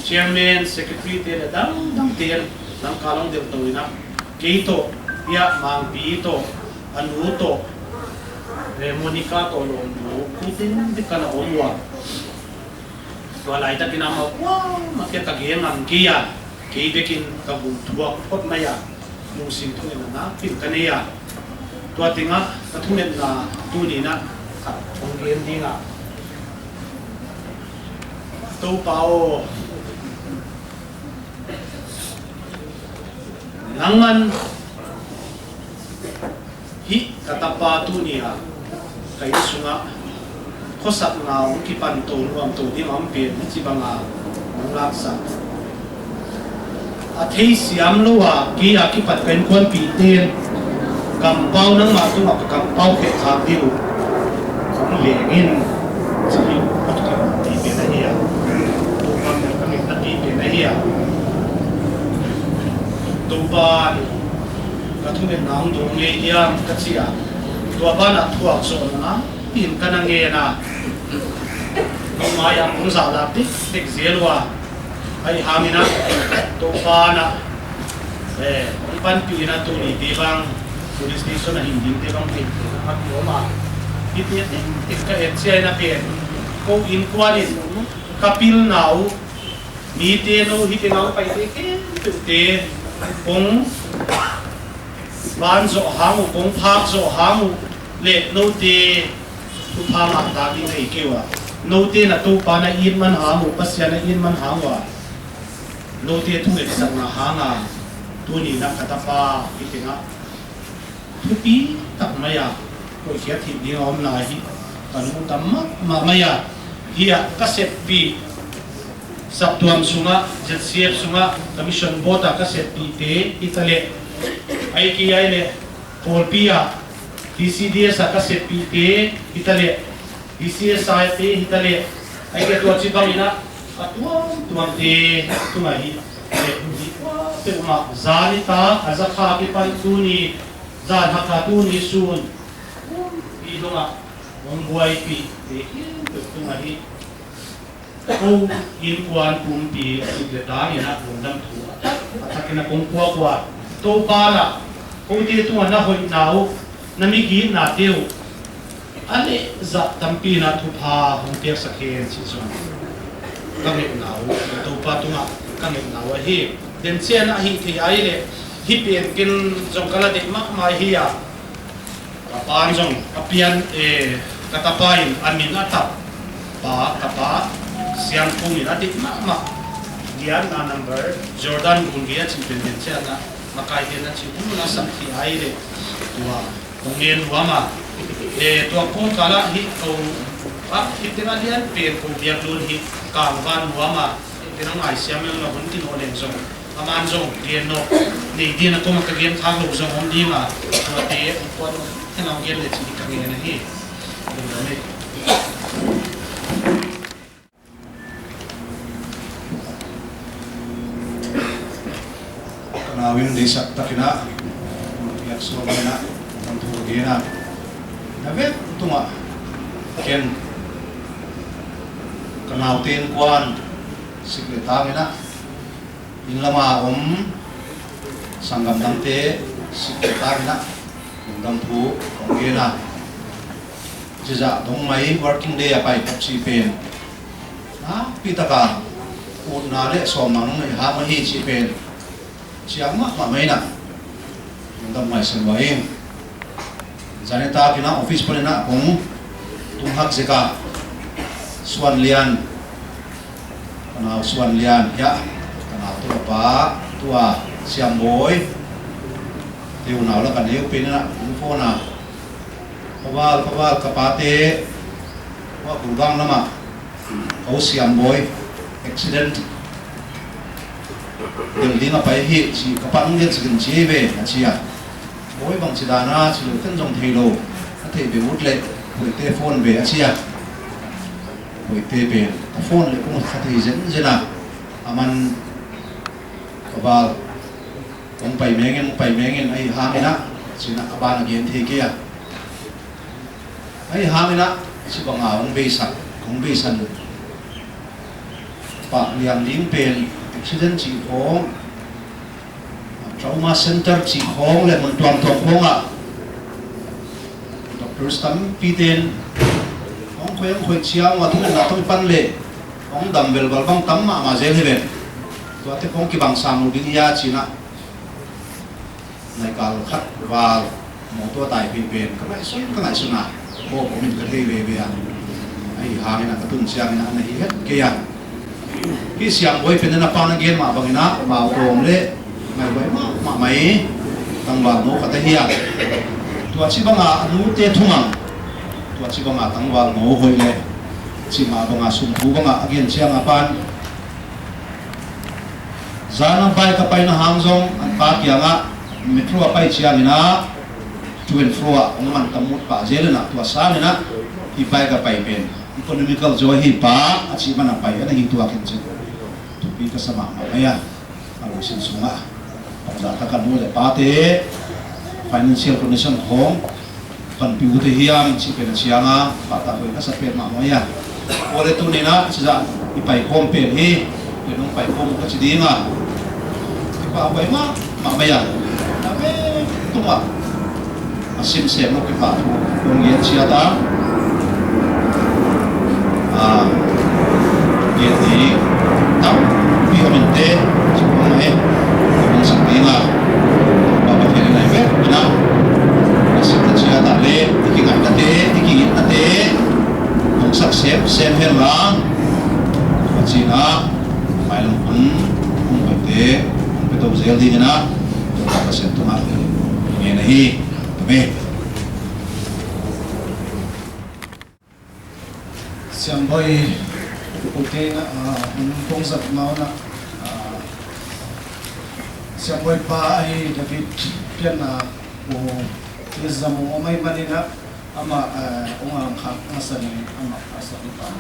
Chairman, Secretary te leh dangdang te, lam ka long del tou in a. Kei toh, ya Mangpi toh, a nu toh, eh, Monica toh lawm nu, kuten te ka na om ua. Tua lai takin amau, ua, ma kia ka gen ngam kei a, kei bekin ka bul thuak phot mai a. Lungsim thungetna pin ka nei a. Tua teng a, ka thungetna tuni in a, khat hong gen ding a. Toupa aw, nang man hi ka tapa tuni a, ka innsung a, khosakna hong kipan tou nuam tou ding a om pen, hichibang a hong laksak. A theisiam lou a, kei a kipat ka innkuanpihte, kampau nangmah tungah ka kampau khe khak ding uh. Hong leng in, chi hi, ka thupi pen ahi a. Toupa min ka min thupi pen ahi a. Toupa ni, ka thungetna hong dong ngei diam ka chi a. Tua ban a thuak sawm na, pin ka na ngen a. Nang mai a hong zak lak dik dik zel ua. Ahihhangin a, Toupa'n a, eh, hong panpih in a, tuni te bang, police station a hin ding te bang te, a ki om a. Hiti a te, te ka et chiang in a pen, kou innkuan in, ka pilna uh, mite nou hiti nau pai te, ke, te, kong, ban zoh hang uh, kong phak zoh hang uh, leh noute thupha ngah ta ding hi kei ua. Noute na Toupa na it man hang uh, Pasian na it man hang ua. Noute thu leh sak na hang a, tuni na ka tapa hi teng a. Thupi tak mai a, koih khiat theih ding a omna hi, ka lungdam mahmah mai a. Hi a ka seppih, saptuam sung a, Z C F sung a, ka mission board a ka seppih te, hi ta leh. Ahihkeileh, pawlpi a, T C D S a ka seppih te, hi ta leh. T C S I te, hi ta leh. Ahihkeileh tua chibang in a, a tuamtuam te, tung a hi. Leh, hi ua, te uma, zan nitak, a zakha kipan tuni, zan hakha tuni sun. Hi dong a, hong buaipih, te, hi, tung a hi. Kou innkuan pumpi a sik leh tang in a lungdam thu a thak, a thak in a kong kuakua. Toupa'n a, koute tung a na hoihna uh, na migitna te uh. A leh zah tampi in a thupha hong piaksak hen chih zong. Ka ngetna uh, Toupa tung a, ka ngetna uh ahi. Den chiang a hih theih a leh, hih pen ken zong ka la deih mahmah hi a. Ka pa'n zong, a pian, eh, ka tapa in, a min a tap pa, ka pa, Siangthou min a deih mahmah. Lian na number, Jordan Gunvei a chih pen den chiang a, makai den a chih, mun a sak hi a leh. Tua, kong ngen nuam a. Eh, tua kong kala hi kou, a, hi teng a lian pen kou biak lun hi, kang van nuam a. Hi teng a ngaisiam leng la hun tin o leng zong. Aman zong gen nawn, nei ding a kong ka gen khak lou zong om ding a, tuate, kuan, hen a gen leh chih ka ngen ahi. Lungdam e. Ka nau in deihsak tak in a, piak suak in a, kan thu gen a. Na vek tung a, ken, ka naute innkuan, sik leh tang in a, inn lam a om sanggam dangte sik leh tang in a lungdam thu kong gen a. Ziahziah dong mai working day a pai khop chih pen, nakpi tak a utna leh sawmnga nong nei hang ahi chih pen chiang mahmah mai in a. Lungdam mai sem ua ing. Zan nitak in a office pan in a kong tung hak zek a. Suan Lian. Ka nau Suan Lian, ya. Ka nau tu ka pa, tua Siam Boi. Te unau la ka neu pen in a, kong phone a. Pa Val, Pa Val, ka pate. Ua Gurgaon lam a. Ka u Siam Boi, accident. Building a pai hi, chi ka pa nung lian chikin chi ve, a chi a. Boi bangchi dan a, chi lou ken zong thei lou. A thei ve ut leh, Boite phone ve, a chi a. Boite pen, ka phone leh kong kha thei zenzen a. Aman, Pa Val, kong pai mengin, pai mengin, ahihhangin a, chi in a, a ban a gen thei kei a. Ahihhangin a, chibang a hong beisak, hong beisan. Pa Lian Ding pen accident chih khong, trauma center chih khong leh mun tuamtuam khong a. Doctors tampi ten, hong khoih, hong khoih chiang ua thil na tawh pan leh, hong dam velval bang tam mahmah zel hi ve. Tuate khong kibang sam lou ding hia chi in a. Nai kal khat val, mawtaw tai phei pen, ka ngaihsun, ka ngaihsun a. Aw, kong min ka thei veve a. Ahihhangin a ka tun chiangin a na hi het kei a. Hi Siam Boi pen in a pa na gen mah bangin a, mau tawm leh, ngai bai mah, mah mai. Tangval nou khat ahi a. Tua chibang a, a nute thumang. Tua chibang a, tangval nou hoih leh. Chih mah bang a, sum thu bang a, a gen chiang a pan. Zan a bike a paina hang zong, an pa kiang a, metro a pai chiangin a, to and fro a, hong man tam mut pah zel in a, tua sangin a, hi bike a pai pen, economical zaw hi pa, a chih man a pai, ana hi tua ken chen. Thupi ka sa mahmah mai a, a lungsim sung a. Bangzah tak a nu leh pate, financial condition khong, panpih ut hiam chih pen a chiang a, pahtak hoih ka sa pen mahmah a. Tua leh tuni in a, chizah i pai khawm pen hi, Nong pai khawm ka chi ding a. Kipak huai mahmah mai a. Na ve tung a. A sim sem lou kipahthu kong gen chiat a. A, gen di tampi om inte, chi kong e. Kong sak ding a. Baba thei nai ve na. A sim na chiat a le, i kingaihna te, i kiitna te. Kong sak sem sem hen la. Ka chi na. Mai lam hun, hun koite, hun pe tou zel ding in a, tua ka sen tung a, ngen ahi, amen. Siamboi, kote na, ah, hun kong zat mau na, ah, Siamboi pa ahi David pian na, ko, ko zat mau mai mani na, Amah, eh, hong ang khak masa ni, amah a sak ni pa.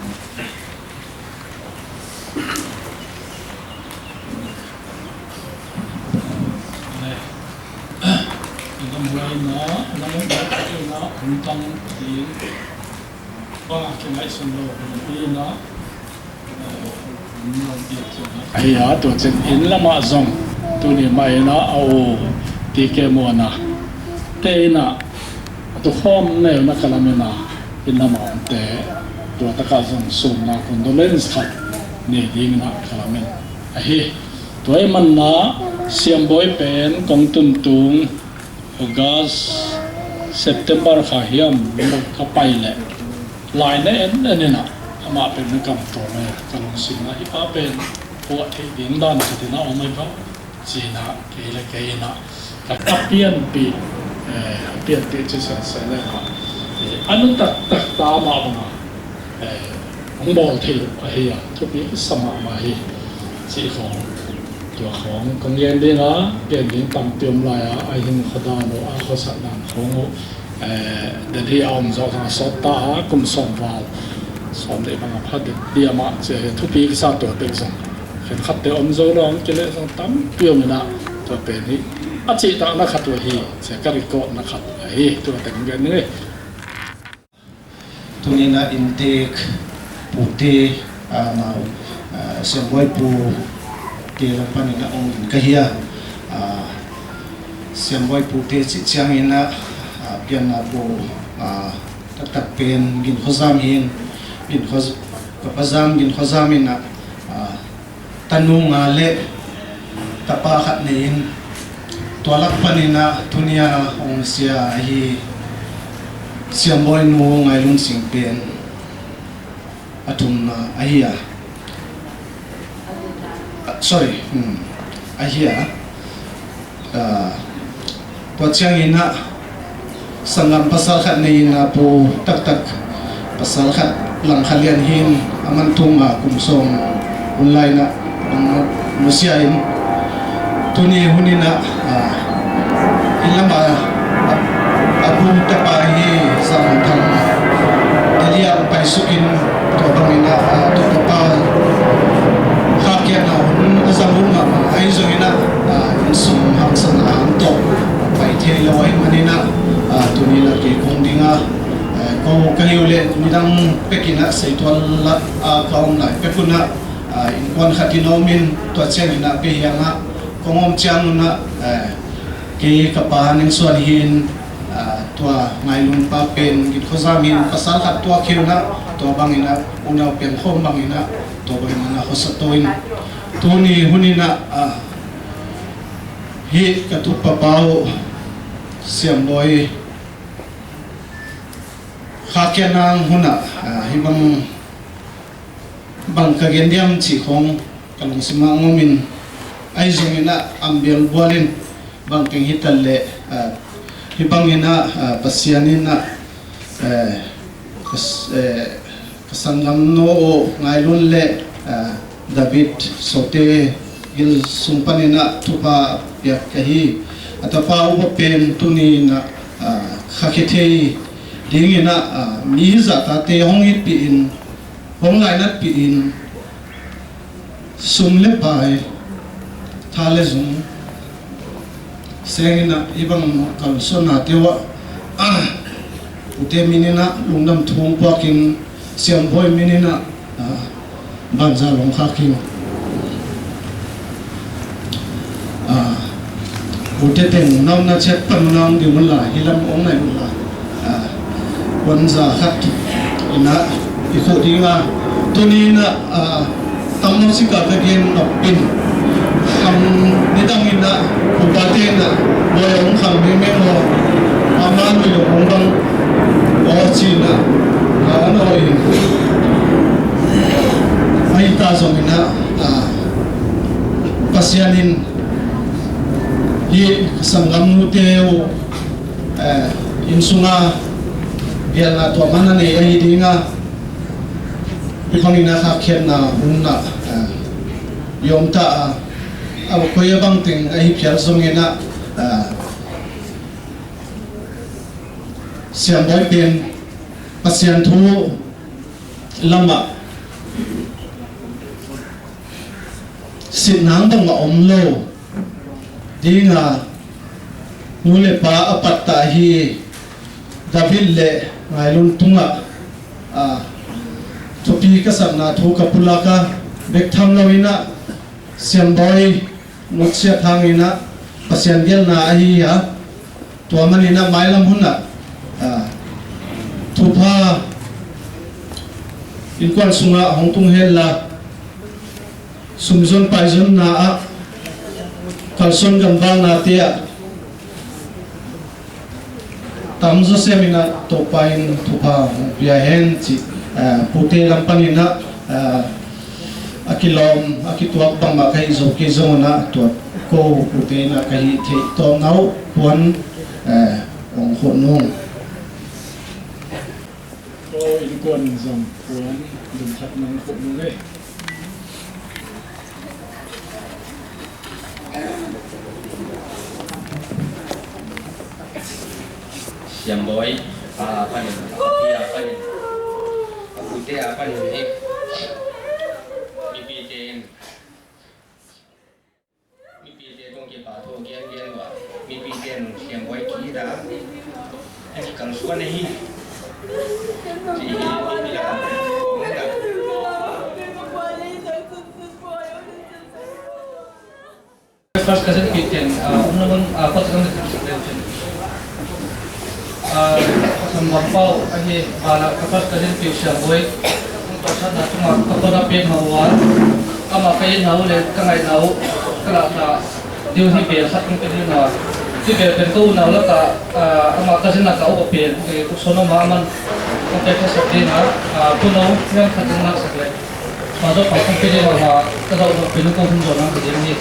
Lam huai na, lam huai na, hun tang ding. Bang a kingaihsun lou, hun pi na. Ahi a, tu chin in lam ah zong, tuni mah in a, a u T K Muana te in a, a tu khawm neu na ka lamen a, in lam ah te, tua tak a zong sum na condolence khat nei ding in a ka lamen. Ahi, tua ahih man na, Siamboi pen kong tun tung, August, September kha hiam, ka pai leh. Lai na en en in a, amah pen na kam tou mai, ka lungsim na i pa pen, puah theih ding dan khat in a om mai va, chi na, kei leh kei in a, ka, ka pianpih, eh, pianpih chi sen sen leh a, eh, a nuntak tak ta mah bang a, eh, hong bawl thei lou ahi a, thupi sa mahmah hi, chih khong, tua khong, kong gen ding a, gen ding tampi om lai a, a hinkhua dan uh, a khosakna khong uh, eh, Delhi a om zawk a sawt ta a, kum sawm val, sawm leh bang a pha det diam a, chia hi thupi ka sa tua tek zong. Khenkhat te om zou lou, kei leh zong tampi om in a, tua pen hi. A chih tak na khat uh hi, chia ka record na khat uh hi, tua tek gen ni. Tuni in a inntek pute, ah, mau, ah, Siamboi pute lam pan in a hong in ka hi a, ah, Siamboi pute chih chiang in a, ah, pian na pu, ah, taktak pen Ginkhozam hin, Ginkho-, Papa Zam Ginkhozam in a, ah, tanu nga leh tapa khat nei in, tua lak pan in a tuni a hong sia ahi Siamboi nu Ngailun Singpen a thumna ahi a. Ah, sorry, hmm, ahi a. Ah, tua chiang in a, sanggam pasal khat nei in a pu taktak pasal khat Langkhalian hin aman tung a kum sawm hun lai in a, nung nusia in. Tuni hun in a, ah, in lam a, a, a pu tapa hi Zamthang Delhi a pai suk in, tua bang in a, ah, tu tapa khakhiatna hun a zang hun mahmah ahi zong in a, ah, innsung hangsan a hang toh pai thei lou ahih man in a, ah, tuni in a kei kong ding a, eh, ko ka hi uleh midang pek in a seitual la, ah, ka om lai pek un a, ah, innkuan khat in om in tua chiang in a Behiang a kong om chiang un a, eh, kei ka pa Nengsuan hin, ah, tua Ngailun pa pen Ginkhozam hin pasal khat tuak hi un a, tua bang in a unau piang khawm bang in a, tua bang in a khosa tou in. Tuni hun in a, ah, hi ka tu papa uh Siamboi khakhiatna hun a, ah, hi bang, bang ka gen diam chih khong ka lungsim a om in, ahi zong in a am bial bual in bang teng hi ta leh, ah, hi bang in a, ah, Pasian in a, eh, ka s-, eh, ka sanggam nu uh Ngailun leh, ah, David Sote Gil sung pan in a thupha piak ka hi. A tapa upa pen tuni in a, ah, khakhi thei ding in a, ah, mi hi zahtakte hong itpih in, hong lainatpih in, sum leh pai, tha leh zung seng in a, hi bang kalsuanna te uah, ah, pute min in a lungdam thu puak in, Siamboi min in a, ah, banza long khak in. Pute teng na omna chiat pan un na om ding un la, hilam ong nai un la. Ah, kuan za khat in a i khoh ding a. Tuni in a, ah, tamlou sik a ka gen nop in. Kam nidang in a, pu pa te'n a, boi ong khang mengmeng lou. Amah lui lou ong bang. Aw chi in a, ah, an aw in. Ahi ta zong in a, ah, Pasian in hi sanggam nute uh, eh, innsung a gelhna tuamtuam a nei ahi ding a, hibang in a khakhiatna hun a, eh, i om ta a, a koi a bang teng ahi phial zong in a, eh, Siamboi pen Pasian thu lam ah sitnang bang a om lou ding a, nu leh pa a pat ta hi. David leh Ngailun tung ah, ah, thupi ka sakna thu ka pulak a, bek tham lou in a, Siamboi nutsiat hang in a, Pasian gelhna ahi a. Tua man in a mailam hun ah, ah, thupha innkuan sung ah hong tung hen la, sum zon pai zonna ah, kalsuan gamvalna te ah, tam zaw sem in a Toupa in thupha hong pia hen chi, ah, pute lam pan in a, ah, a kilawm, a kituak bangmah ka hih zou kei zong in a, tua kou pute in a ka hih theih tawm nau puan, eh, ong khoh nung. Kou innkuan zong puan dum khat nang khoh nung e. Siamboi, a panin, a pi a panin, a pute a panin hi. Mipi te'n, mipi te tawh kipat thu gen gen ua. Mipi te'n Siamboi ki da. Ki kalsuan hi. Chi hi, mipi la. First cousin pi te'n, ah, um na mun, ah, first cousin pi te'n. Ah, Sam Bang Pau, ahi, bala, ka first cousin pi Siamboi. Ka sa na tuma, ka kona pen ma ua. Ama ka in nau leh, ka ngai nau, ka la ta. Diu hi bel khat kong pe ding a. Hi bel pen ka u nau lak a, ah, ama cousin lak a u ka pen, eh, ku sono ma man. Kong pe ka sak ding a, ah, ku nau, hiam khat ding na sak leh. Mazo pa kong pe ding a, ka zau zau pe nu kong hun zau na ka ding ni.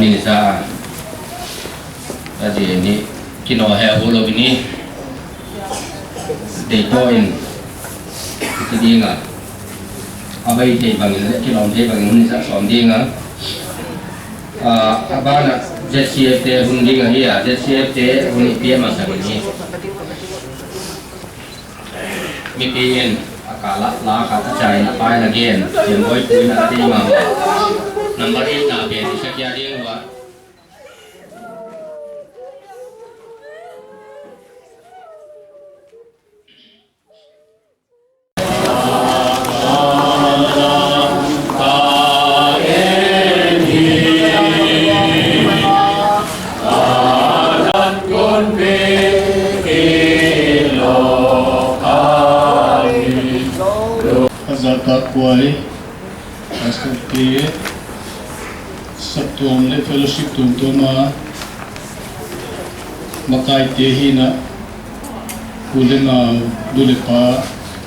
Ni sa, a di ni, kino he ulo bini. Dei to in, ti ding a. A bai thei bangin, leh kilawm thei bangin hun i sak sawm ding a. Ah, a ban ah Z C F te hun ding ahi a, Z C F te hun i pia masa ding hi. Mipi in a kal ah la khat a chai in a pai la gen, Siamboi pu in a tei mahmah. Number eight na pen i sak khia ding ua. Azata Kuai, Pastor P, saptuam leh fellowship tuamtuam a, makai te hi na, pu leh nau, nu leh pa,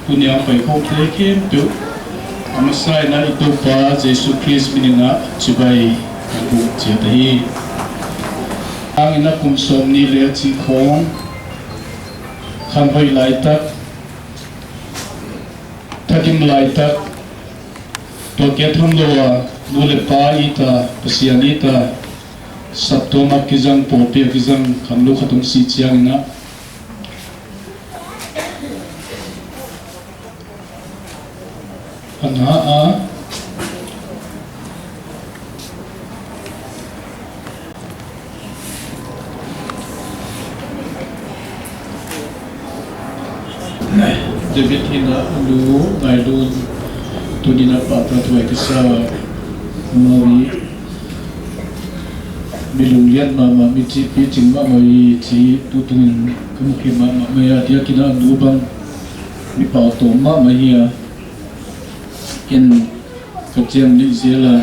tuni a pai khawm te khempeuh, a masa in a i Toupa Jesu Khrist min in a chibai ka buk chiat ahi. Hang in a kum sawmnih leh a chih khawng, khanhoih laitak, thakim laitak, tua kia tham lou a, nu leh pa i ta, Pasian i ta, saptuam a kizang, pawlpi a kizang, khanlou khat hong si chiang in a, a na a, David in a nu Ngailun tuni'n a pahtakhuai ka sa, amau hi mi lunglian mahmah, mi chi pichin mahmah hi chih tutungin ka mukhe mahmah mai a, diakin a nu bang mi pau tawm mahmah hi a, ken ka chiang nih zel a,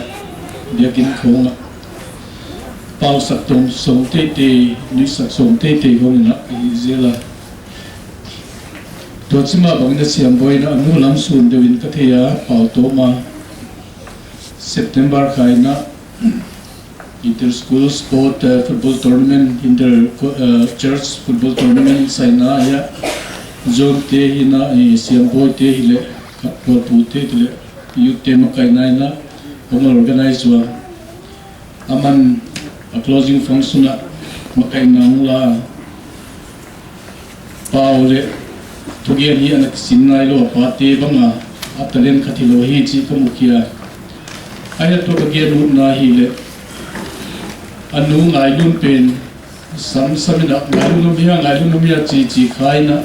diakin khong a pausak tawm sawm teitei, nuihsak sawm teitei khong in a ka hi zel a. Tua chima bangin a Siambawi in a nu lam sun deuhin ka thei a, pau tawm a. September kha in a inter-school sport, eh, football tournament, inter, eh, church football tournament saina a, John te hi in a, eh, Siambawi te hi leh, Kualpu te hi leh, youth te makaihna in a, hong organize ua. Aman a closing function ah makaihna hong la, pau leh thugen hi ana kisin nailou a, pate bang a, a talent khat hilou hi chih ka mukhia. Ahi a, tua ka gen utna hi leh, a nu Ngailun pen sam sam in a, Ngailun om hia, Ngailun om hia chi chi kha in a,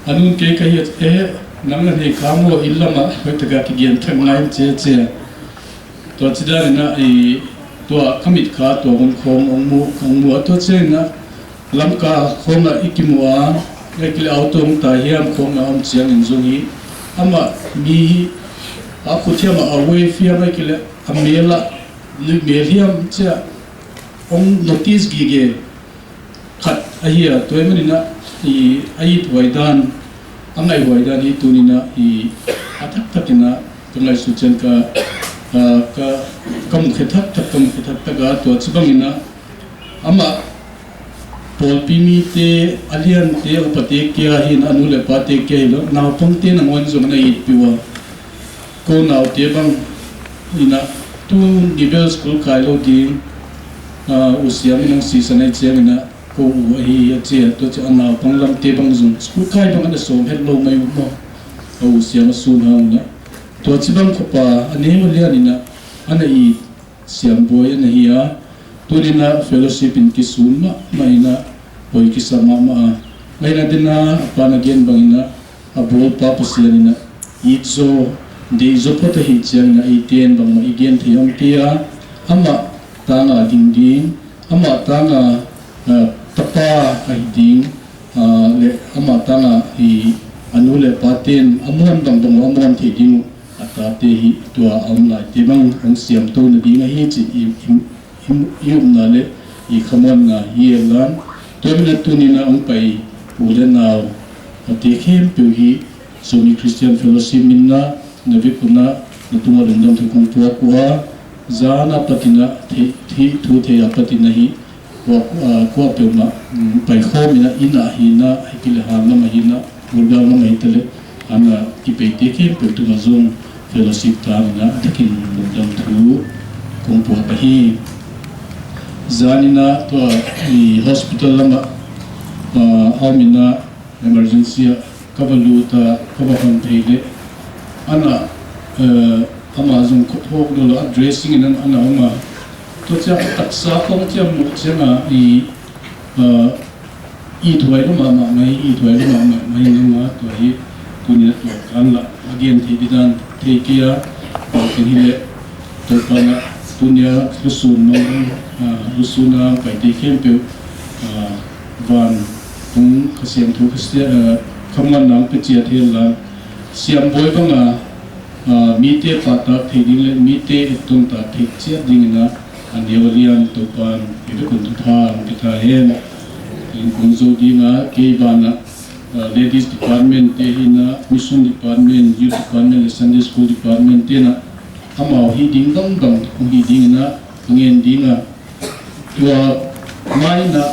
a nu'n kei ka hi a, eh, nang na nei kha maw, inn lam ah hoihtak a kigen thak ngai in chi chi a. Tua chidan in a, i, tua ka mit kha tua hun khong hong mu, hong mu a, tua chiang in a Lamka khong ah i kimu a, ahihkeileh auto hong tai hiam khong ah om chiangin zong hi, amah mi hi a khut hiam ah a wave hiam, ahihkeileh a mel ah, lui mel hiam chia hong notice gige khat ahi a, tua ahih manin a, i, a ithuai dan, a ngaihhuai dan hi tuni'n a, i, a thakthak in a, ka ngaihsut chiang ka, a, ka, ka mukhe thakthak, ka mukhe thakthak a, tua chibang in a, amah pawlpi mite, a liante, upate kia hi in a, nu leh pate kia hilou, naupangte nangawn zong ana itpih ua. Kou naute bang in a, tuni bel school kailou ding, a, U Siam in hong sisan ahih chiangin a, kou u ahi a chi a, tua chia a naupang lamte bang zong school kai bang ana sawm hetlou mai uh maw. A U Siam a sun hang in a. Tua chibang khop a, a neu a lian in a, ana it Siambawi ana hi a, tuni'n a fellowship in kisun mahmah in a, hoi kisa mahmah a. Ngaihna ding a, a pa'n a gen bangin a, a bawlpa Pasian in a, it zaw, deih zaw phot ahih chiangin a, eite'n bangmah i gen thei om kei a, amah tang a ding ding, amah tang a, a, tapa ahi ding, a, leh amah tang a hi a nu leh pate'n a muan bangbang uh a muan theih ding uh, a tate hi tua a om laite bang hong siamtou nading ahi chih i, i, i, i upna leh i khamuanna hi e lan. Tua ahih manin a tuni'n a hong pai u leh nau, a te khempeuh hi Zomi Christian Fellowship min in a, na vek un a, na tung a lungdam thu kong puak ua, zan a pat in a, thei, thei, thu thei a pat in a hi, kuapeuhmah, mm, paikhawm in a, inn ah hi in a, ahihkeileh han lam ah hi in a, Gurgaon lam ah hi ta leh, ana kipeite khempeuh tung ah zong fellowship tang in a, a takin lungdam thu kong puak ahi. Zan in a tua, i, hospital lam ah, ah, a om in a, emergency ah ka va lut a, ka va hon thei leh, ana, eh, amah zong khut hawk lou a, dressing in ana, ana om a. Tua chia taksa khong chia muh chiang a, i, eh, ithuai lou mahmah mai, ithuai lou mahmah mai nang a, tua hi, tuni'n a tua kan la, a gen thei didan, thei kei a, bangkhin hileh, Toupa'n a, tuni'n a lusun nong, ah, lusun a paite khempeuh, ah, van tung Kha Siangthou Kha Sia-, ah, khamuanna hong pe chiat hen la. Siambawi bang a, ah, mite pahtak thei ding leh mite etton tak thei chiat dingin a, a neu a lian Toupa'n i vek un thupha hong pe ta hen. In kong zou ding a, kei ban a, ah, ladies department te hi in a, mission department, youth department leh Sunday school department te'n a, amau hih ding bangbang hong hih dingin a, ngen ding a. Tua mai in a,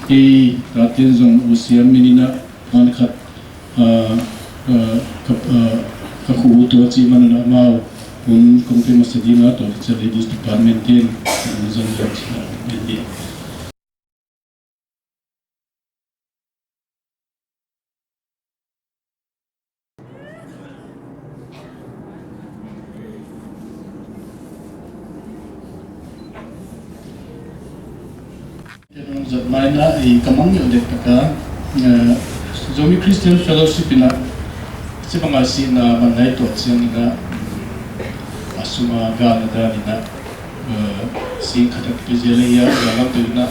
kei ka teng zong U Siam min in a, hon khat, ah, ah, ka, ah, ka khu tua chih man in a amau, kong, kong pe masa ding a, tua chia ladies department te'n, ah, zong zong chia, ngen ding. Zat mai in a, i ka mang ngial dek tak a, eh, Zomi Christian Fellowship in a, chibang a sihna man ngaihtuah chiang in a, mm, a sum a galna dan in a, eh, sing khat a pe zel ahi a, a lam te in a,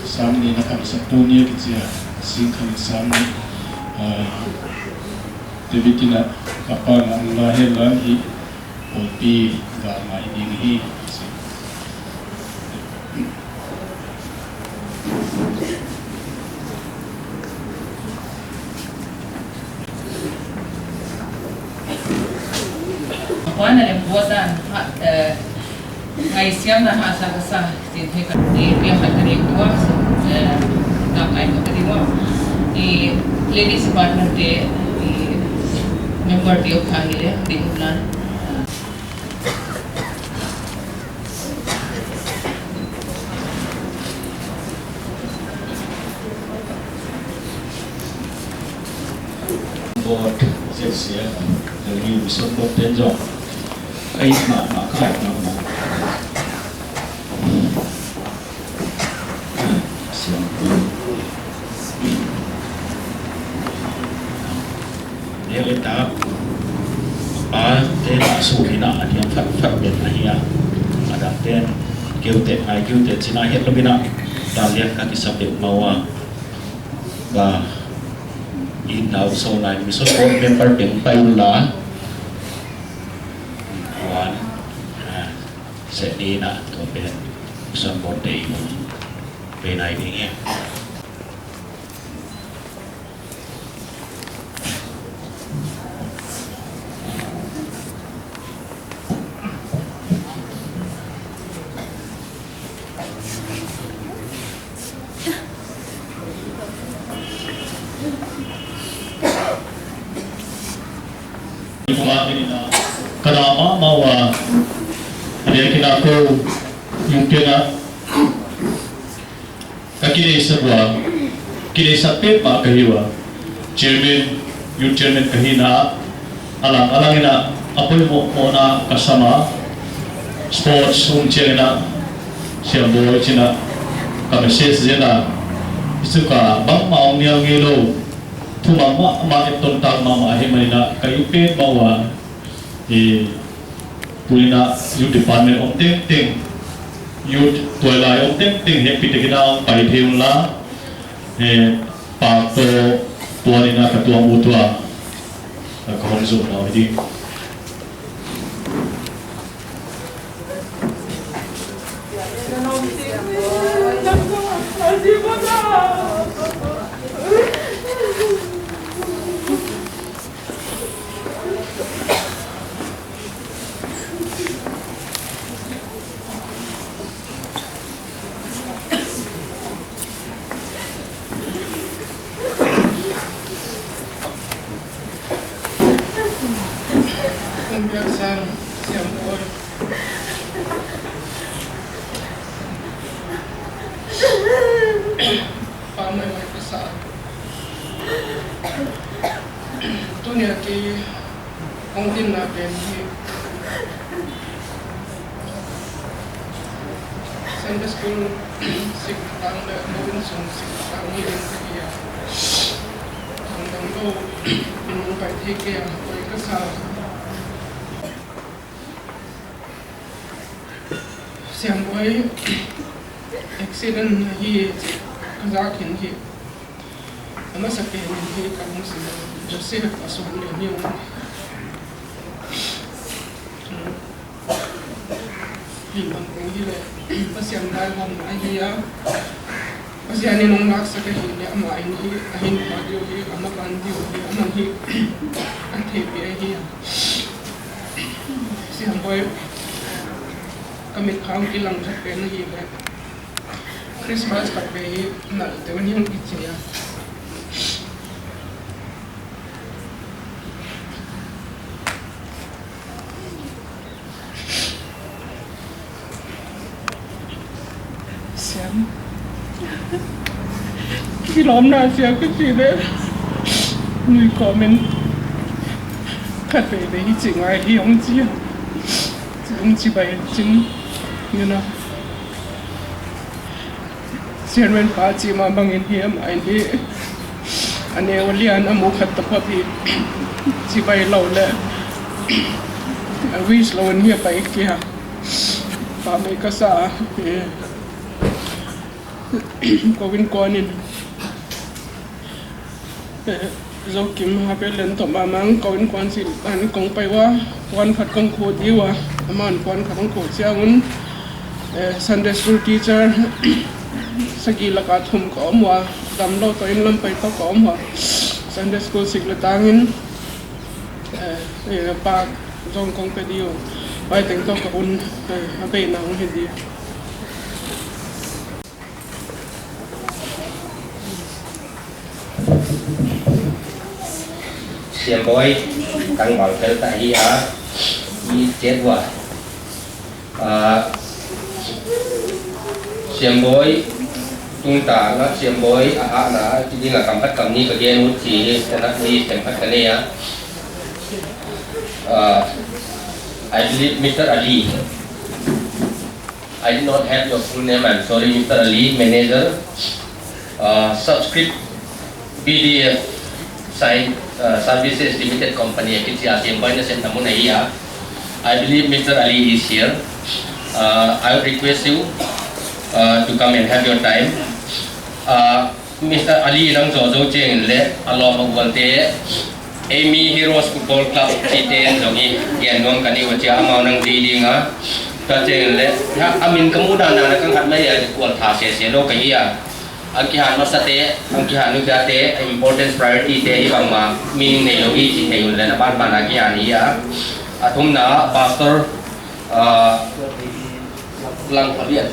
sam nih na khan sak tu ni kichi a, sing khat in sam nih, eh, David in a, a pa na ang la he lan hi, Pawlpi galngai ding hi. Puan a lem buat dan, ha, eh, ngaihsiamna hahsa ka sa, sin he ka, eh, piang ka ka ding tua, eh, tak ai ka ka ding ua. Eh, ladies department te, eh, member te uh kha hi le, ding uh lan. Board, Z C F, the new Mission Board ten zong. Ai, ma, ma, khai, ma, ma. Siam. Dia le ta, pa te na su hi na, a diam fat fat ben ahi a. A dang ten, keu te, ngai keu te, china het lo bina, ta lian ka kisap deuh maw a. Ba, in now so nai, Mission Board member ding pai un la. One, ah, se ni na, to pen, Mission Board te i mun. Pe nai ding e. Ka dah mahmah ua, a diakin a kou, yung kena, ka kideihsak ua, kideihsak petmah ka hi ua. Chairman, youth chairman ka hihna, a lang, a lang in a, a poimoh, mohna ka sam a, sports um chiang in a, Siam Boy chi'n a, ka message zen a, i chu ka bangmah ong nial ngeilou, thu mahmah, mah et ton tak mahmah ahihman in a, ka it petmah ua, i, Tuni in a youth department om tengteng, youth tuailai om tengteng, happy takin a pai thei un la, eh, pak toh puan in a ka tuam ut ua, ka hon zum nau hi ding. Kong biak sang, Siam Boy. Pa mai mai ka sa. Tuni a kei hong dinna pen hi Sunday school sik tang leh Robinson sik tang hi ding ka hi a. Thangdamlou in hong pai thei kei a, koi ka sa. Siam Boy accident ahi chih ka zak in hi. A masapen in hi ka lungsim ah Joseph a suang leh ni ung. Hi bang ung hi leh Pasian dai hong ahi a. Pasian in hong laksak ahihleh amah in hi a hinkhua diu hi, a maban diu hi, amah hi a theihpih ahi a. Siam Boy, ka mit khang kilang khat pen ahihleh Christmas khat vei nalh deuh ni hong kichi a. Siam. Kilawmna sia ka chi leh. Nui comment. Khat vei vei hi chi ngai hi hong chi a. Hong chi bai chin. You know. Chairman pa chih mah bangin hi amah in hi. A neu a lian a mu khat taphot hi chibai lou leh a wish lou in hi a pai kei a. Pahmei ka sa a. Eh. Kou innkuan in, eh, Zokim Happy Land toh mahmah kou innkuan sin an kong pai ua, puan khat kong khut di ua, amah in puan khat kong khut chiang un, eh, Sunday school teacher sagih laka thum ka om ua, damlou toh inn lam pai toh ka om ua. Sunday school sik leh tang in, eh, eh, pa zong kong pe di ua. Pai teng toh ka hun, eh, a beina hun hi di. Siamboi, tangval fel ta hi a, i chet ua. Ah, Siamboi, tungtang a Siamboi, a, a, na, ti ding a kam khat kam ni ka gen ut chi, ka na, ni sem khat ka nei a. Ah, I believe Mister Ali. I did not have your full name, I'm sorry, Mister Ali, manager, uh, Subscript B D F Sign, uh, Services Limited Company, a kichi a Siamboi nasepna mun ahi a. I believe Mister Ali is here. Uh, I would request you, uh, to come and have your time. Uh, Mister Ali nang zou zou chiang leh a lawm a gualte, Army Heroes Football Club chite zong hi gen nuam ka nei ua chia, amau nang zui ding a. Tua chiang leh, ha, a min ka muh dan dan a ka khat mai a kual tha sese lou ka hi a. A kihan masate, a kihan nupiate, importance priority te hi bangmah min nei lou hi chi thei un leh na ban ban a kihan hi a. A thumna, Pastor, ah, Langkhogin,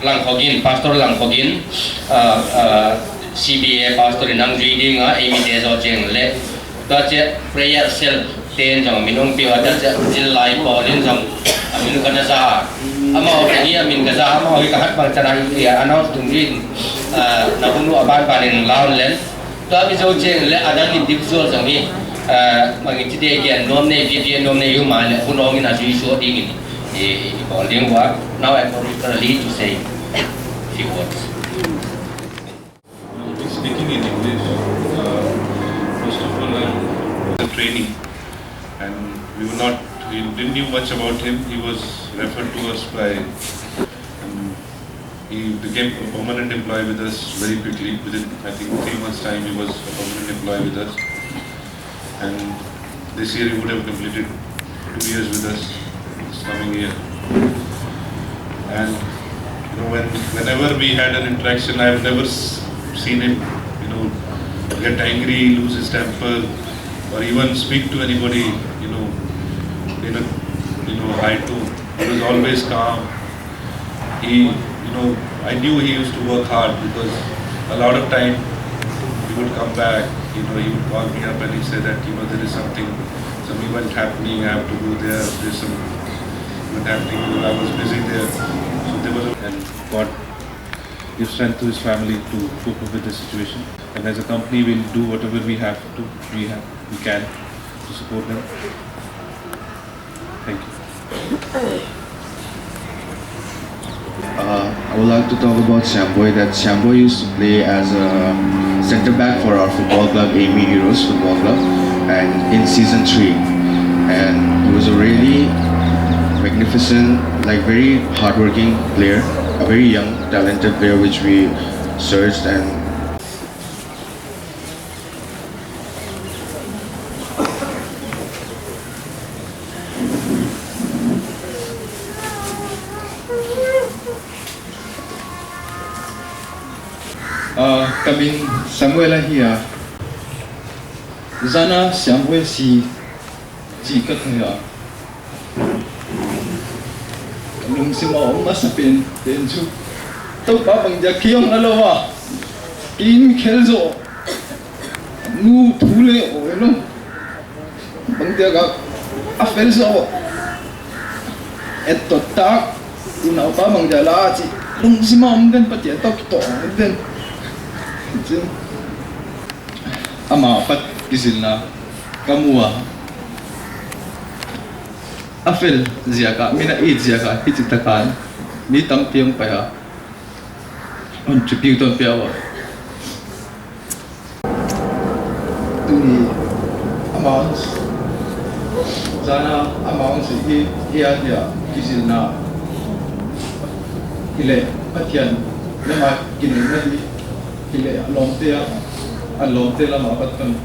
Langkhogin, Pastor Langkhogin, ah, ah, C B A Pastor in nang zui ding a, Army te zou chiang leh. Tua chia prayer cell te in zong min hong pia ua, tua chia zillai pawl in zong a min ka na za. Amau te hi a min ka za, amau hi ka hat bang chana hi a, announce tung in, ah, na hun ua ban ban in lau len. Tua mi zou chiang leh a dang individual zong hi, ah, bang in chite gen nuam nei, gen nuam nei uh mah leh, hun hong in a zui suah ding in, i, i bawl ding ua. Now I call Mister Ali to say few words. I'll be speaking in English. Uh, first of all, I'm the training, and we were not, we didn't knew much about him. He was referred to us by, um, He became a permanent employee with us very quickly. Within, I think, three months' time, he was a permanent employee with us. And this year, he would have completed two years with us this coming year. And, you know, when, whenever we had an interaction, I've never s-, seen him, you know, get angry, lose his temper, or even speak to anybody, you know, in a, you know, high tone. He was always calm. He, you know, I knew he used to work hard because a lot of time he would come back, you know, he would call me up and he said that, you know, there is something, some event happening, I have to go there, there's some event happening, you know, I was busy there. So there was a, and God give strength to his family to cope up with the situation. And as a company, we'll do whatever we have to, we have, we can to support them. Thank you. Uh, I would like to talk about Siamboi, that Siamboi used to play as a centre back for our football club, Army Heroes Football Club, and in season three. And he was a really magnificent, like, very hardworking player, a very young, talented player, which we searched and Ah, ka min Samuel ahi a. Zana Siamboi si chih ka thei a. Lungsim a om masa pen, pen chu Toupa bangdia kei hong na lou a, kei in khel zaw, nu thu le o lo, bangdia ka a fel zaw, et tot tak, unaupa bangdia la chi, lungsim a om den, Pathian toh kitoh den. Ama pat kizilna ka mu a. A fel ziak a, mi na it ziak a, hichi taka mi tampi hong pai a, contribute hong pia ua. Tuni amah, zana amah si hi, hi a dia kizilna. Hileh, Pathian lamah kineihna hi, hileh, a lawmte a, a lawmte lamah Pathian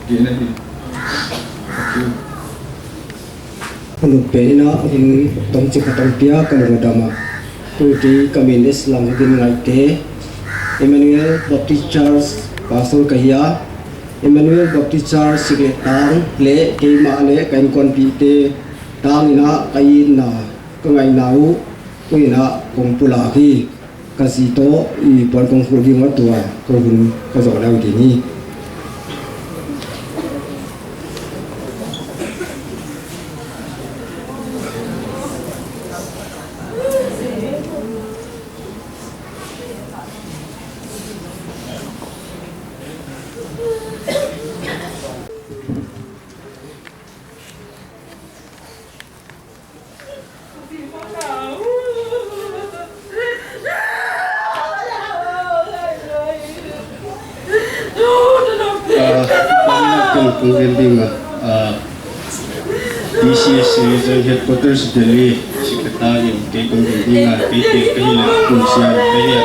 kineihna hi. Thank you. Hunu pen in a hun tawmchik khat hong pia ka lung a dam a. Tuni ka min S. Lamvin Ngaihte, Emmanuel Baptist Church Pastor ka hi a. Emmanuel Baptist Church sik leh tang leh keimah leh ka inkuanpihte tang in a ka itna ka ngaihna uh tu in a kong pulak hi. Ka zi toh i puan kong khul ding ua tua ka hun ka zou ding hi. Ah, kong, kong gen ding a, ah, T C S A Joint Headquarters Delhi Secretary in kei kong gen ding a, kei te ka hi leh kum siam ka hi a.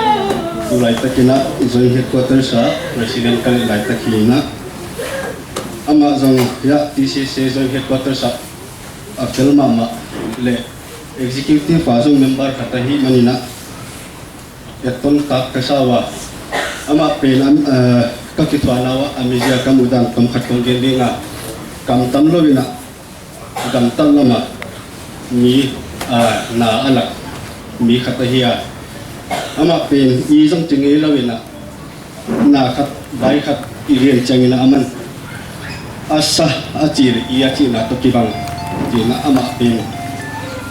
Tulaitak in a Joint Headquarters a President ka leh laitak hi in a. Amah zong hiai T C S A Joint Headquarters a a fel mahmah leh executive a zong member khat ahih manin a, etton tak ka sa ua. Amah pen, am, eh, ka kithuahna uah a mizia ka muhdan tom khat kong gen ding a, kam tam lou in a, gam tam lam a mi, ah, na a lak mi khat ahi a. Amah pen i zong chi ngei lou in a, na khat, vai khat i rian chiang in a aman a sa a chi leh i a chihna toh kibang. Chi in a amah pen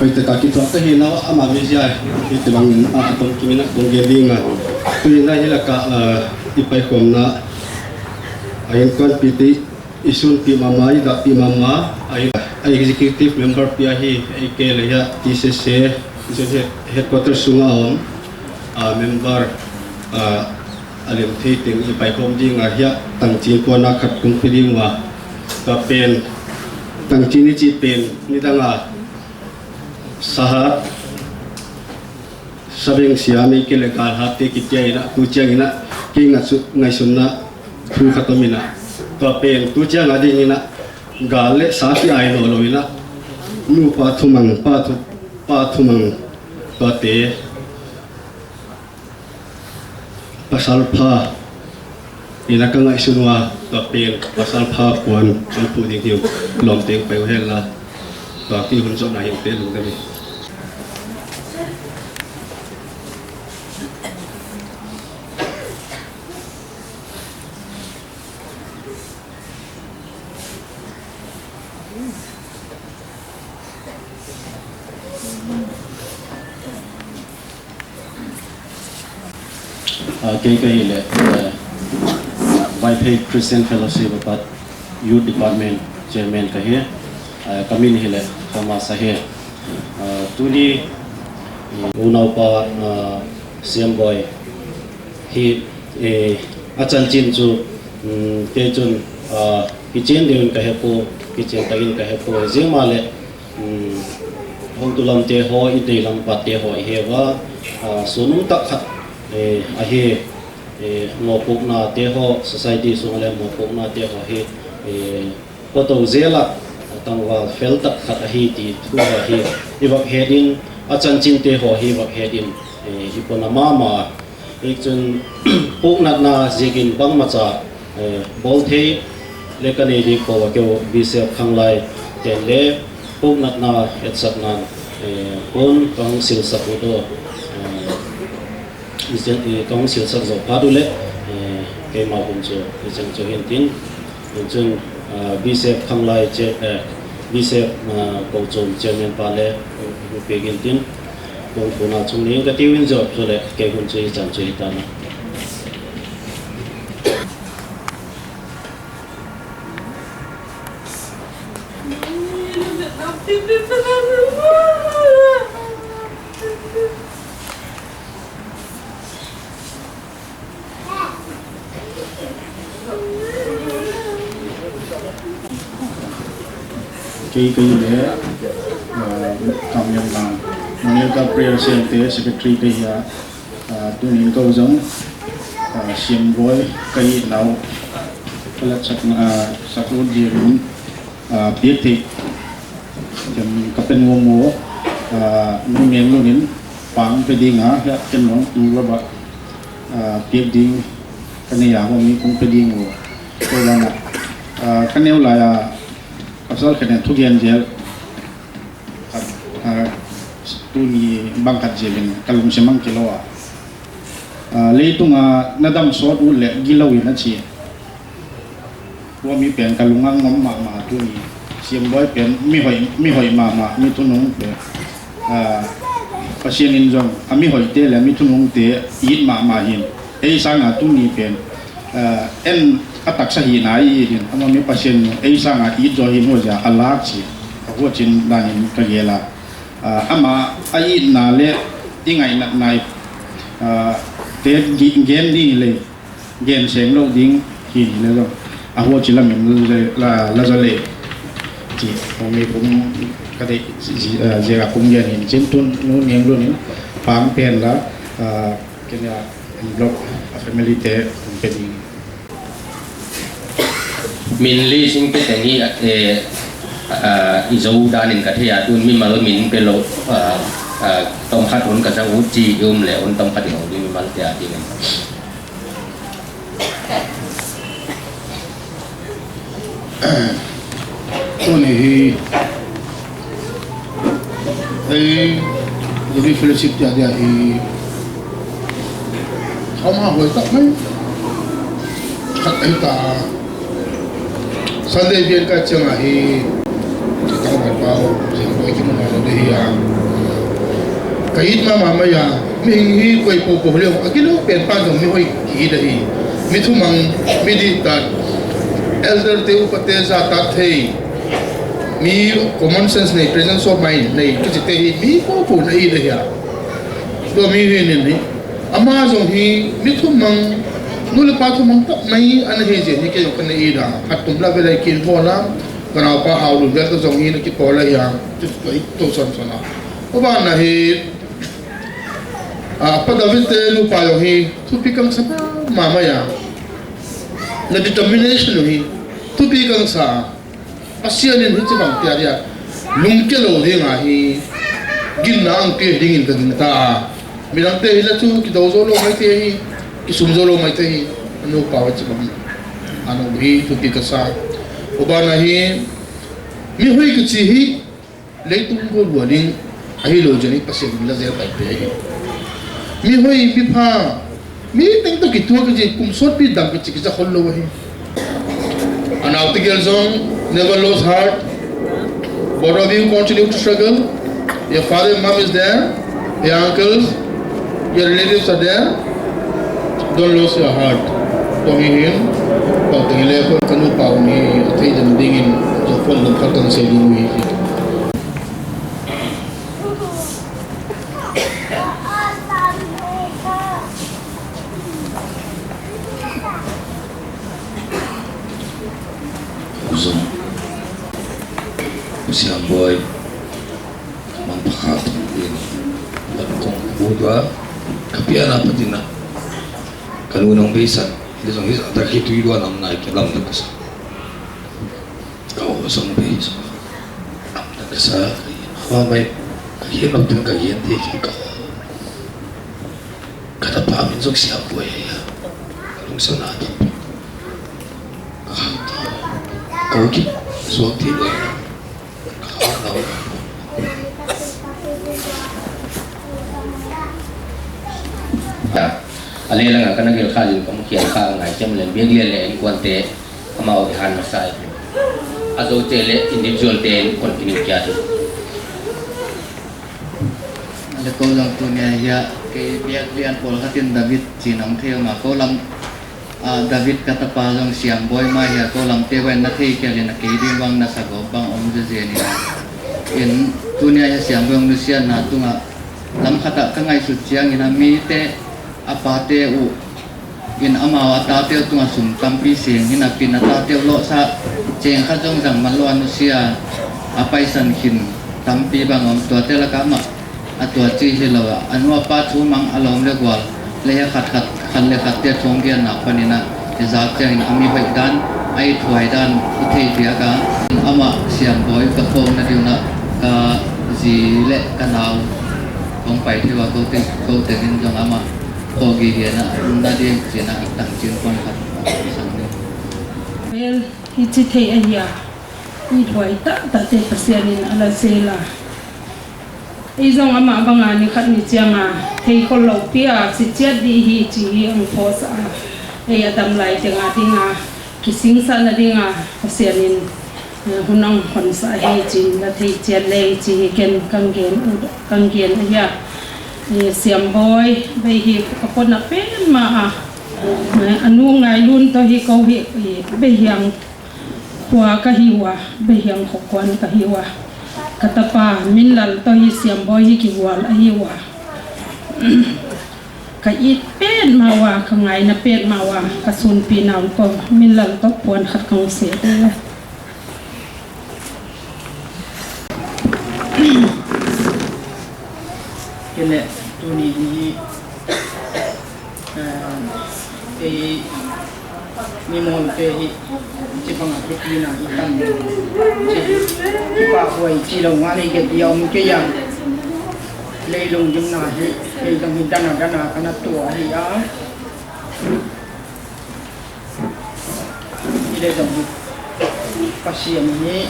hoihtak a kithuah ka hi a, amah mizia hi tibang in a, a tom kim in a kong gen ding a. Tu in a hiai lak a, ah, i paikhawmna a inkuanpihte, i sunpih mahmah, i dahpih mahmah, a, a executive member pi ahi, ei kei leh hiai T C S A Joint Headquarters sung a om, ah, member, ah, a lem thei teng i paikhawm ding a, hiai tangchin puanna khat kong pe ding ua. Tua pen, tangchin i chih pen, nidang a sahat, sabengsia, ahihkeileh galhatte kichi a in a, tu chiang in a, kei ngaihsu-, ngaihsunna thu khat om in a. Tua pen, tu chiang a ding in a, gal leh sa ki ai lou lou in a, nupa thumang, pa thu-, pa thumang, tuate, pasal pha in a ka ngaihsun ua, tua pen pasal pha puan hon phuh ding hi uh, lawmte pai uh hen la, tua ki hun zong na hi uh pen lungdam hi. Ah, kei ka hi leh, eh, Vaiphei Christian Fellowship apat Youth Department Chairman ka hi. Ah, ka min hi leh Thomas ahi. Ah, tuni, mm, unaupa, ah, Siamboi hi, eh, a chanchin chu, mm, kei chun, ah, kichian deuh in ka he pua, kichian tak in ka he pua, zingmah leh, mm, hongtu lamte haw, i deilam patte haw i he ua, ah, suanum tak khat, eh, ahi, eh, mawhpuaknate haw, society sung leh mawhpuaknate haw hi, eh, Pawtdawh zel a, tangval fel tak khat ahi chih thu hi, i vak het in, a chanchinte haw hi vak het in, eh, i pawtna mahmah. Hichun, puknatna ziakin bangmah cha, eh, bawl thei leh ka nei ding kou a keu V C F khanglai ten leh puknatna etsakna, eh, hun ka hong silsak uh tawh, eh, i zen, eh, ka hong silsak zoh phat uleh, eh, keimah hun chu, i zen chu hi'n tin, hi'n chun, ah, V C F khanglai che, eh, V C F, ah, kochuam chairman pa leh, eh, hong pia hi'n tin, kong phuna chung ning ka tiu in zoh chu leh, kei hun chu i chan chu hi ta na. Kei, kei leh, ah, Kam Lian Mang, Monitor Prayer Cell te secretary ka hi a, ah, tuni'n kou zong, ah, Siam Boy ka hihna uh ka lat sak, ah, sak ut ziakin, ah, piak theih ka pe nuam ua, ah, Nu Neng Lun in pang pe ding a, hiai ken zong, ah, piak ding ka nei a, huai mi kong pe ding ua. Kou zong, ah, ka neu lai a, pasal khat in thugen zel, ah, tuni bang khat ziakin ka lungsim mang kilou a. Ah, leitung a na dam sawt ut leh gilou in a chi. Huai mi pen ka lung a ngam mahmah tuni. Siam Boy pen mi hoih, mi hoih mahmah, mi thunung pen. Ah, Pasian in zong a mi hoihte leh mi thunungte it mahmah hi'n. Ei sang a tuni pen, ah, en a taksa hihna i it in, amah mi Pasian in ei sang a it zaw hi'n, huai ziak a lak chi. A huchidan in ka gel a. Ah, amah a itna leh i ngainatna, ah, te gi-, gen ding leh gen seng lou ding hi leh zong, a huchi lam in la, la, la za leh. Chi, huai mi kum ka deih, zi-, ah, ziak a kum gen hi'n chin, tun Nu Neng Lun in pang pen la, ah, Kenya envelope a family te kum pe ding. Min list in pe teng hi, eh, ah, i zo dan in ka thei a, tun mimal min pe lou, ah, ah, tom khat hun ka za ut chi i om leh hun tom khat i hou ding mimal te a ding. Tuni hi, ei, Relief Fellowship te adia hi, kha ma huai tak mai. Khat ahi ta. Sunday bian ka chiang a hi, ka tang bai pau, Siam Boy ki mu ma lo de hi a. Ka it mahmah mai a, mihing hi koi popo leh, a kilou pen pan zong mi hoih ki it ahi. Mi thumang, mi dihtat, elder te upa te zahtak thei. Mi common sense nei, presence of mind nei, kichi te hi, mi popo na it ahi a. Tua mi hi nin hi. Amah zong hi, mi thumang, nu leh pa thumang tak mai ana hi ziak hi kei zong ka na it a. Khat kum leh vel a kin bawl a, ka naupa Hau Lun vel toh zong hi na kipawl a hi a, tu, tu, tu son son a. Huai ban ah hi, ah, Pa David te nupa zong hi, thupi ka sa mahmah a. Na determination hi, thupi ka sa. Pasian in hichibang te adia lungke lou ding ahi, ginna hong pia ding in ka gingta a. Midangte hi leh chu kidou zou lou maithei hi, kisum zou lou maithei hi, a nupa uh chibang ana hi thupi ka sa. Huai ban ah hi, mi hoih kichi hi, leitung gou lua ding, ahi lou ziak in Pasian in la zel pai pe hi. Mi hoih, mi pha, mi teng toh kituak kichi, kum sawtpi dam kichi, kiza khol lou hi. Anau tegel zong, never lose heart. Both of you continue to struggle. Your father and mom is there. Your uncles, your relatives are there. Don't lose your heart. Tua hi hi'n, tua teng leh ka nupa uh ni, a thei dan ding in, zong phone number khat ka sei ding uh hi. Zong, Siam Boy, man pakhat in, lam kong bu dua, ka pian a pat in a, ka nu nong beisan, hi zong hi zong tak hi tui dua nam nai ke lam tak sa. Ka aw zong beisan, nam tak sa, ka hi, ha mai, ka hi lam tak ka hi an te ki ka. Ka tapa min zong Siam Boy ahi a. Ka lungsim na tawp. Ka hang ti. Ka uki. Suang ti loi. Ka hang nau. Ya. A lehlam ah ka na gel kha lin ka mu khial kha ngai chem len biak lian leh inkuante amau i han masa i. A zote leh individual te in continue kia tu. Leh kou zong tuni a hiai, kei biak lian pawl khat in David chi nong thei mah kou lam, ah, David ka tapa zong Siam Boy mah hi a, kou lam te wen na thei kia leh na kei ding bang na sa gawp bang om zezen in. In tuni a hiai Siam Boy hong nusiatna tung ah lam khat ah ka ngaihsut chiang in a mite a pate uh in amau a tate uh tung ah sum tampi seng hi napi in a tate uh lohsa cheng khat zong zang man lou a nusia A paisan khin tampi bang om, tuate laka amah a tuat chi hilou a, a nu a pa thu mang a lawm leh gual leh, khat khat, khat leh khat te thu hon gen nak panin a, i zak chiangin a mi hoih dan, a i thuai dan i thei diak a. Amah Siambawi ka khawmna ding un a, ka zi leh ka nau kong pai thei ua, kou te, kou tengin zong amah khogi hian a umna ding chi'n a, tangchiang khat a sang ding. Well, hichi thei ahi a, i thuai taktakte Pasian in a la zel a. Ei zong amah bang a ni khat ni chiang a, thei khollou pi a, si chiat di hi chi hi hong phawk sa a. Ei a dam lai teng a ding a, kisingsakna ding a, Pasian in, eh, hun hong hon sa hi chi'n la thei chiat leh chi hi ken ka gen u, ka gen ahi a. Eh, Siambawi, bei hi ka pawtna pen mah a. Eh, a nu Ngailun toh hi kou hi, eh, Beihiang khua ka hi ua, Beihiang khua kuan ka hi ua. Ka tapa Minlal toh hi Siambawi hi kigual ahi ua. Ka it pen mah ua, ka ngaina pen mah ua, ka sunpi nau toh Minlal toh puan khat kong seh ding a. Kei leh tuni hi, eh, ei mi mawngte hi, chibang a kipina i tan. Chi, kipahhuai chilou nga nei kei dia om kei a. Leilung gimna hi, kei dang hi dana dana ka na tuak hi a. I leh zong hi Pasian hi,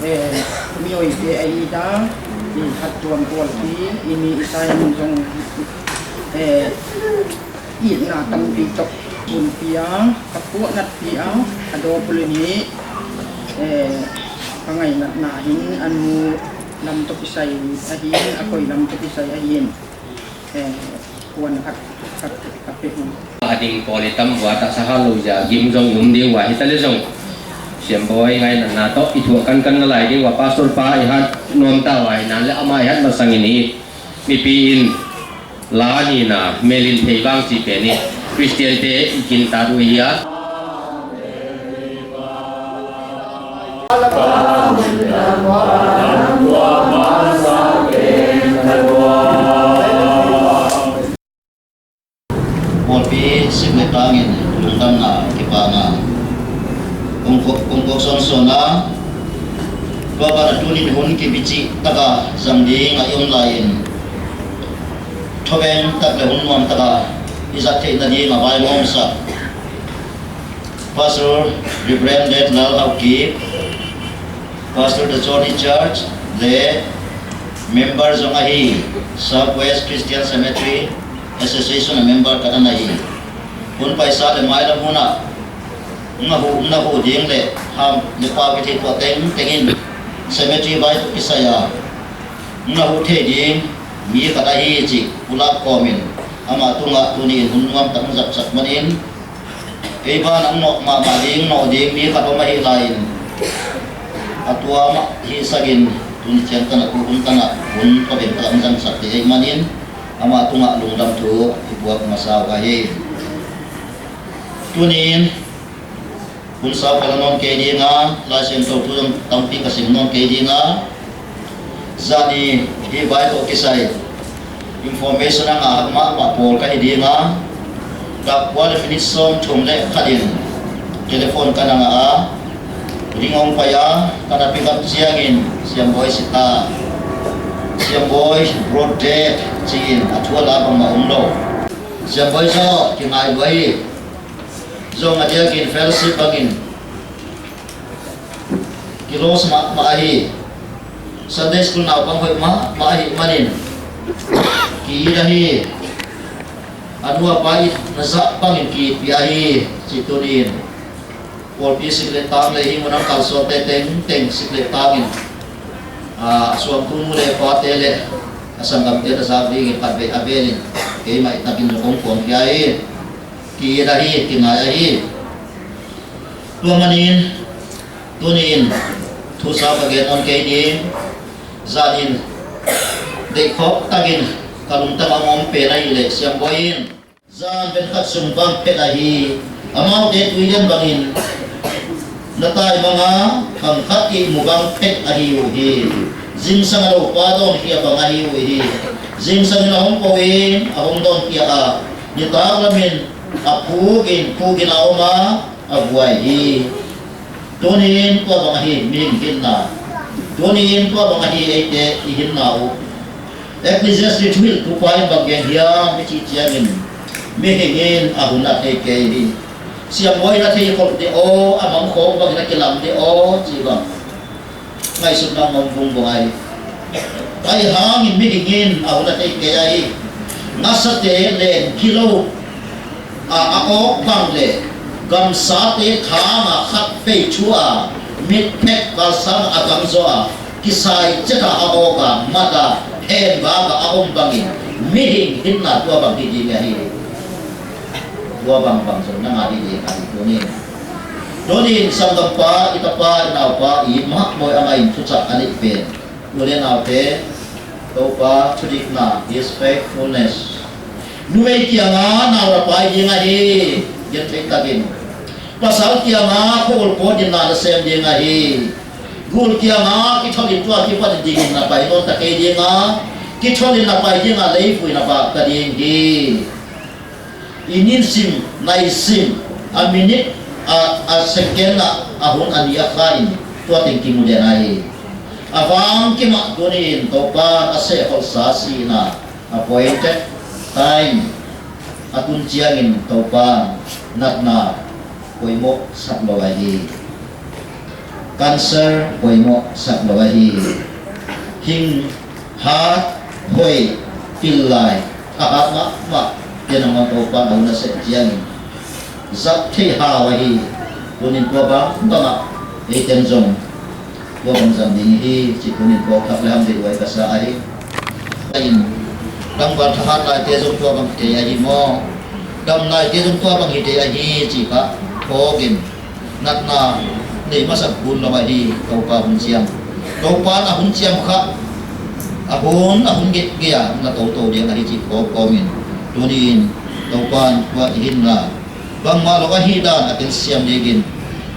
eh, mi hoihte ahi ta, i hattuam tualpi, i mi i sa in zong, eh, itna tampi toh hun pia, ka puaknat pia, a dawpulin hi, eh, ka ngainatna hin, a nu lam toh kisai ahi, a koi lam toh kisai ahi. Eh, kuan khat, khat, khat pe hun. A ding pawl i tam ua, taksa hallou zia gim zong i um ding ua, hitaleh zong Siambawi ngainatna toh i thuak kankan nalai ding ua, Pastor pa i hat nuam ta ua, himahleh amah i hat masangin hi mipi in la nihna, mel in thei vang chi pen hi Christian te i gintak uh hi a. Pawlpi sik leh tangin lungdamna kipahna kong ko-, kong kok sawnsawn a, tua banah tuni hun kibichih taka zang ding a i om lai in, thobeng tak leh hun nuam taka i zat theihna ding a vaihawmsak Pastor Reverend Detlal Haokip, Pastor The Journey Church leh member zong ahi, South West Christian Cemetery Association a member ka na hi. Hun paisa leh mailam hun a na hu, na hu ding leh ham leh pau kithei tuah tengteng in cemetery vai toh kisai a na hu thei ding mi khat ahi chih pulak kawmin, amah tungah tuni in hun nuam tak hong zat sak manin, ei banah hong nawh mahmah ding, nawh ding mi khat om ahih lai in, a tua mah hihsak in, tuni chiang tan a, tu hun tan a, hun thobeng tak hong zang sak ding ahih manin, amah tungah lungdam thu i buak masa uh ahi. Tuni in, hun sau ka la nawn kei ding a, Laisiangthou thu zong tampi ka sim nawn kei ding a, zani hi vai toh kisai information a ngah mahmah pawl ka hi ding a, dak kua leh minute sawmthum leh khat in telephone ka na ngah a, ring hong pai a, ka na pick up chiangin Siambawi si ta, Siambawi brought death chi in, a thu a la bangmah omlou. Siambawi zaw kingai lua hi. Zong a diakin fellowship bangin kilos mahmah ahi. Sunday school naupang hoih mahmah ahih manin ki-it ahi. A nu a pa itna zah bangin ki-itpih ahi. Chi tunin pawlpi sik leh tang leh hi mun a kalsuante tengteng sik leh tangin, a, suangkul nu leh pate leh a sanggamte na zak dingin khatvei a velin keimah i takin zong kong kuang kia hi. Ki-it ahi, kingai ahi. Tua manin, tuni in, thu sau ka gen nawn kei ding, zan in, deihkhawk takin, ka lungtang a om pen ahihleh, Siambawi in, zan pen khat sung bang phet ahi, amaute tui lian bangin, Taimang a khang khat ihmu bang phet ahi uhi. Zingsang a lou pa dawn khia bang ahi uhi. Zingsang in a hong kou in a hong dawn khia a, nitak lam in a phuk in, phuk in a om a, a buai hi. Tuni'n tua bang ahi mihing hinna. Tuni'n tua bang ahi eite i hinna uh. Ecclesiastes thuhilhtu pa in bang gen hiam i chih chiangin, mihing in a hun a thei kei hi. Siambawi in a thei khol di aw, a mangkhoh bang in a kilam di aw, chih bang ngaihsutna ngam vung vung ahi. Ahihhangin mihing in a hun a thei kei ahi. Ngasate leng kilou a, a awk bang leh, gamsate thang a khat pei thu a, mitphet kalsang a kang zaw a, kisai chet a a awk a, mat a, phen vak a a om bangin, mihing hinna tua bang hi ding ahi. Tua bangbang zong na ngah ding ahi tuni'n. Tuni'n sanggampa, i tapa, i naupa, i mahmah a ngaih in thuchah a neih pen, u leh naute, Toupa thudikna, His faithfulness. Numei kianga nau na pai ding ahi, gen thei takin. Pasal kianga khual pawt in na na sem ding ahi. Gul kianga kitholh in tua kipan dingin na pai nawn ta kei ding a. Kitholh in na pai ding a, leivui na vak ta ding hi. I nin sim, nai sim, a minute, a, a second a, a hun a ni a kha in, tua teng kimu den ahi. A vang kimah tuni'n Toupa'n a sehkholhsa sihna, appointed time, a tun chiangin Toupa'n natna poimoh sak lou ahi. Cancer poimoh sak lou ahi. Hing hat hoi pil lai. Thahat mahmah. Tua nang Toupa'n a hun a seh chiangin zat thei hau ahi. Tuni'n tua bangbang a, eite'n zong tua bang zang ding hi chih tuni'n phawk thak lehang deih huai ka sa ahi. Ahin, tlangval thahat laite zong tua bang hi thei ahi maw. Dam laite zong tua bang hi thei ahi chih ka phawk in, natna nei masak hun lou ahi, Toupa hun chiam. Toupa'n a hun chiam kha, a hun, a hun gige a na toutou ding ahi chih phawk kawm in, tuni'n Toupa'n tua i hinna bangmah lou ahihdan a telsiam dingin,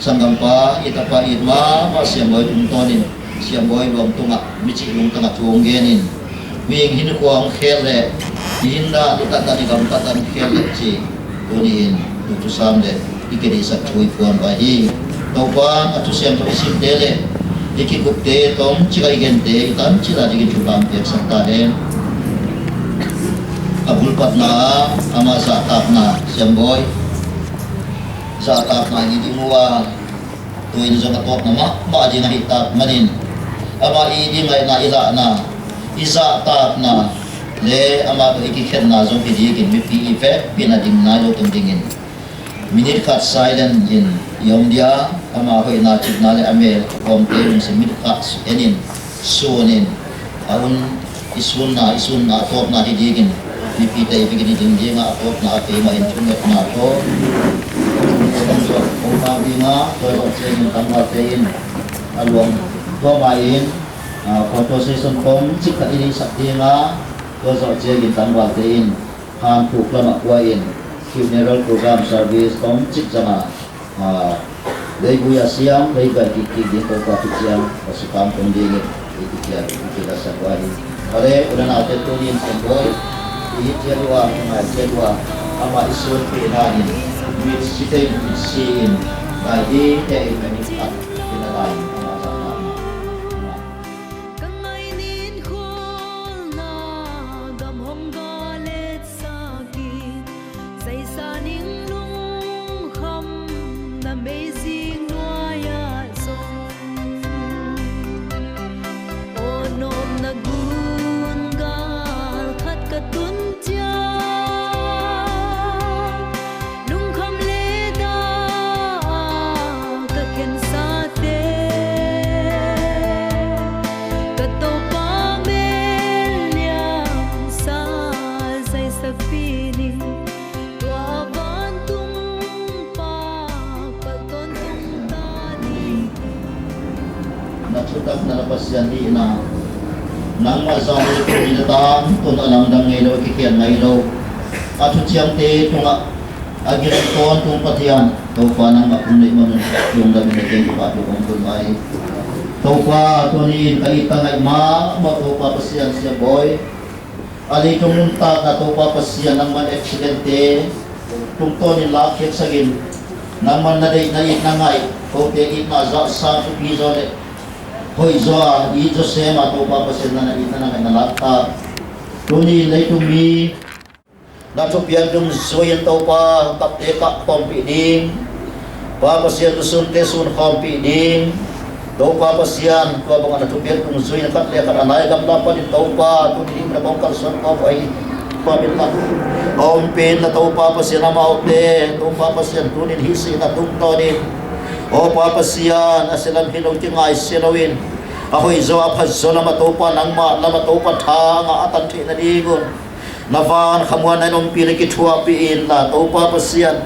sanggampa, i tapa, i mahmah Siambawi tungtawnin, Siambawi luang tungah, michih lungtang a thu hong gen in, mihing hinkhua hong khel leh, i hinna, i tatna, i gamtatna hong khel leh chih, tuni'n, tu thusam leh, i kideihsak thu i puan uhi. Toupa'n a thusiam thu i simte leh, i kikupte, tomchik a i gente, i tanchik a dingin thupha piaksak ta hen. A bul patna, ama zahtakna, Siambawi zahtakna i ding ua, tuin zong a tawpna mahmah ding ahih tak manin, ama i ding ngaihna, i lahna, i zahtakna leh ama toh i kikhenna zong hi dingin mipi i vekpi in a ding nailou tung dingin minute khat silent in i om dia, ama hoihna, chitna leh a mel a kawmte lungsim minute khat en in, sun in, a hun i sunna, i sunna a tawpna hi dingin, mipite i vek in i ding ding a, a tawpna a keimah in thungetna tawh, a thungetna tawh, kong kang ding a, tua zoh chiangin tangvalte in, a luang tua mah in, ah, photo session tomchik khat i neihsak ding a, tua zoh chiangin tangvalte in, han puk lam ah kuan in, funeral program service tomchik zang a, ah, leivui a siam, leivui a kik kik ding Toupa thuchiam, Pasipa tungah ding in, i kichian, i kilasak uhi. Ahihkeileh, u leh naute tuni'n Siambawi i hih chiat ua, i ngai chiat ua, ama i sunpihna in, mit si te'n, mit si in, ngai dingte in, na mit khat, i na lai, ama zahtakna. Ka ngaihna in khualna gam hong galet sak in, zaisa ning lungkham na meizing nuai ah zong, aw nopna gun gal khat ka tun chiang, lungkham leh dah a ka khensate, ka Toupa mel niam sa zaisakpi ning, tua vantung Pa palh tawntung ta ni. Na thutakna na Pasian hihna, nangmah zahna leh pumpi na tangtun a lamdang ngeilou, kikhen ngeilou. A thuchiamte tungah A gil tawntung Pathian, Toupa nangmah hon neih man un, lungdam in na kiang kipahthu kong tun ahi. Toupa, tuni'n ka it a ngaih mahmah Toupa Pasian Siambawi. A leitung nuntakna Toupa Pasian nangman accident te tungtawn in lakkhiaksak in, nangman na deih na it na ngaih, koute itna zahsang thupi zaw leh hoih zaw a, it zaw sem a Toupa Pasian na it na ngaih na lak ta. Tuni'n leitung mi na thupiak dungzui in Toupa, kapte kap khawmpih ding, Pa Pasian, lusunte sun khawmpih ding, Toupa Pasian, tua bang a na thupiak dungzui in khat leh khat a nai gamla panin Toupa, tuni'n na kong kalsuan khawm ahi. Pa min la, a ompihna Toupa Pasian amaute, Toupa Pasian tuni'n hihsihna tungtawn in, aw Pa Pasian, a se lam hilou kingaihsiat lou in, a hoih zaw a pha zaw lam a Toupa nangmah lam a Toupa thang a a tan theihna ding un na van khamuanna in ompih leh kithuahpih inla, Toupa Pasian,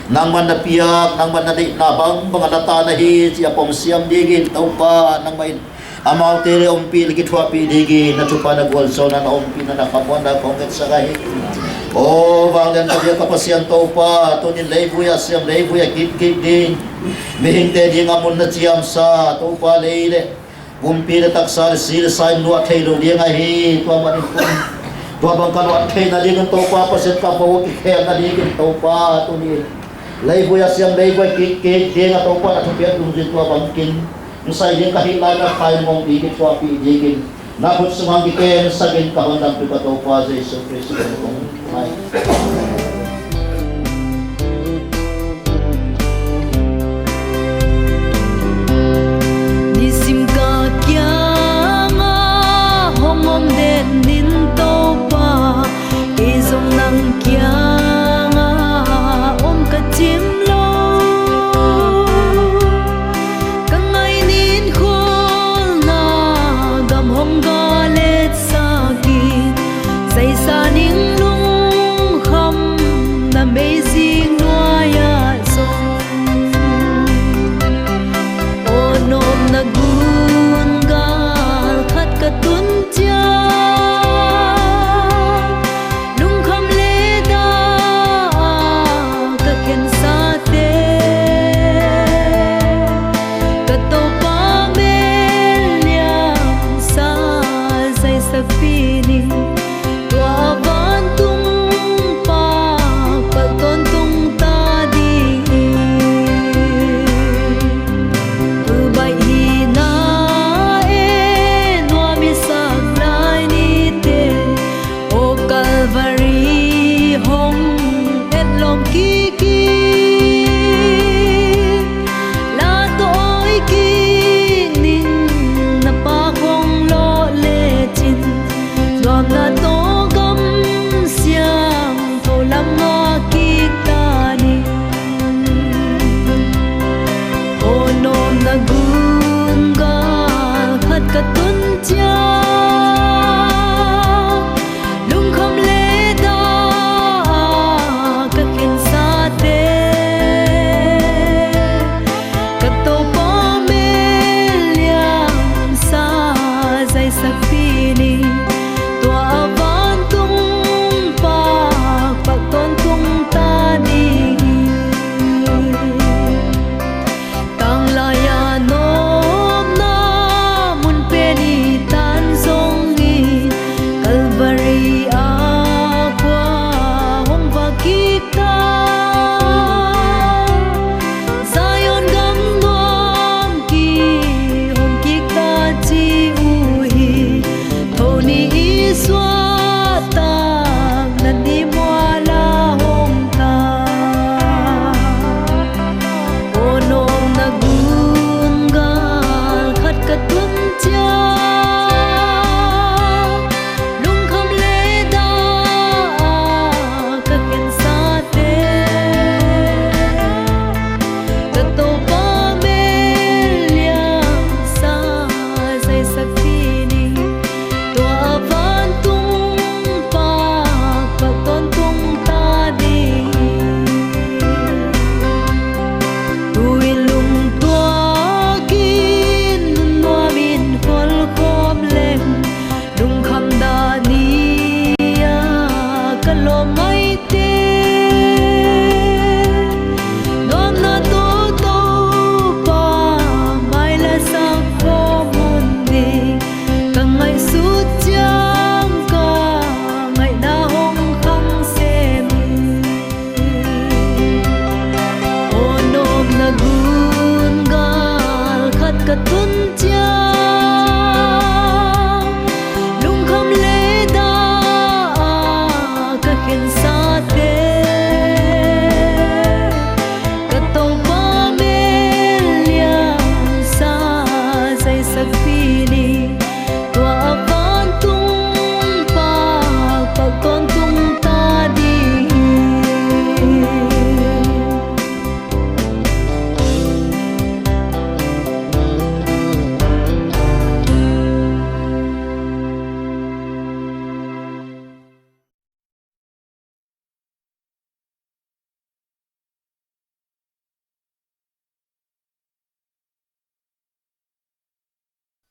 nangman na piak, nangman na deihna bangbang a la ta na hi chih a pom siam ding in, Toupa, nangmah in amaute leh ompih leh kithuahpih ding in, na thupha na gualzawlna na ompihna na khamuanna kong ngetsak ahi. Aw vanglian ka biak ka Pasian Toupa, tuni'n leivui a siam, leivui a kikkik ding, mihingte ding a mun na chiamsa Toupa, lei leh pumpi leh taksa leh si leh sa in luah theilou ding ahi, tua bang in kum, tua bang ka luah theihna ding in Toupa Pasian ka vo kikhelna ding in Toupa tuni'n leivui a siam, leivui a kikkik ding a Toupa na thupiak dungzui in tua bangkim hong sai ding ka hih lai na khai mong ding in thuahpih ding in, na khut sung ah kikemsak in ka Hondamtu ka Toupa Jesu Khrist min in kong ngai. Nisim ka kiang a hong om den in Toupa, kei zong nang kiang a om ka chim lou. Ka ngaihna in khol na gam hong galetsak in, zaisa ning lungkham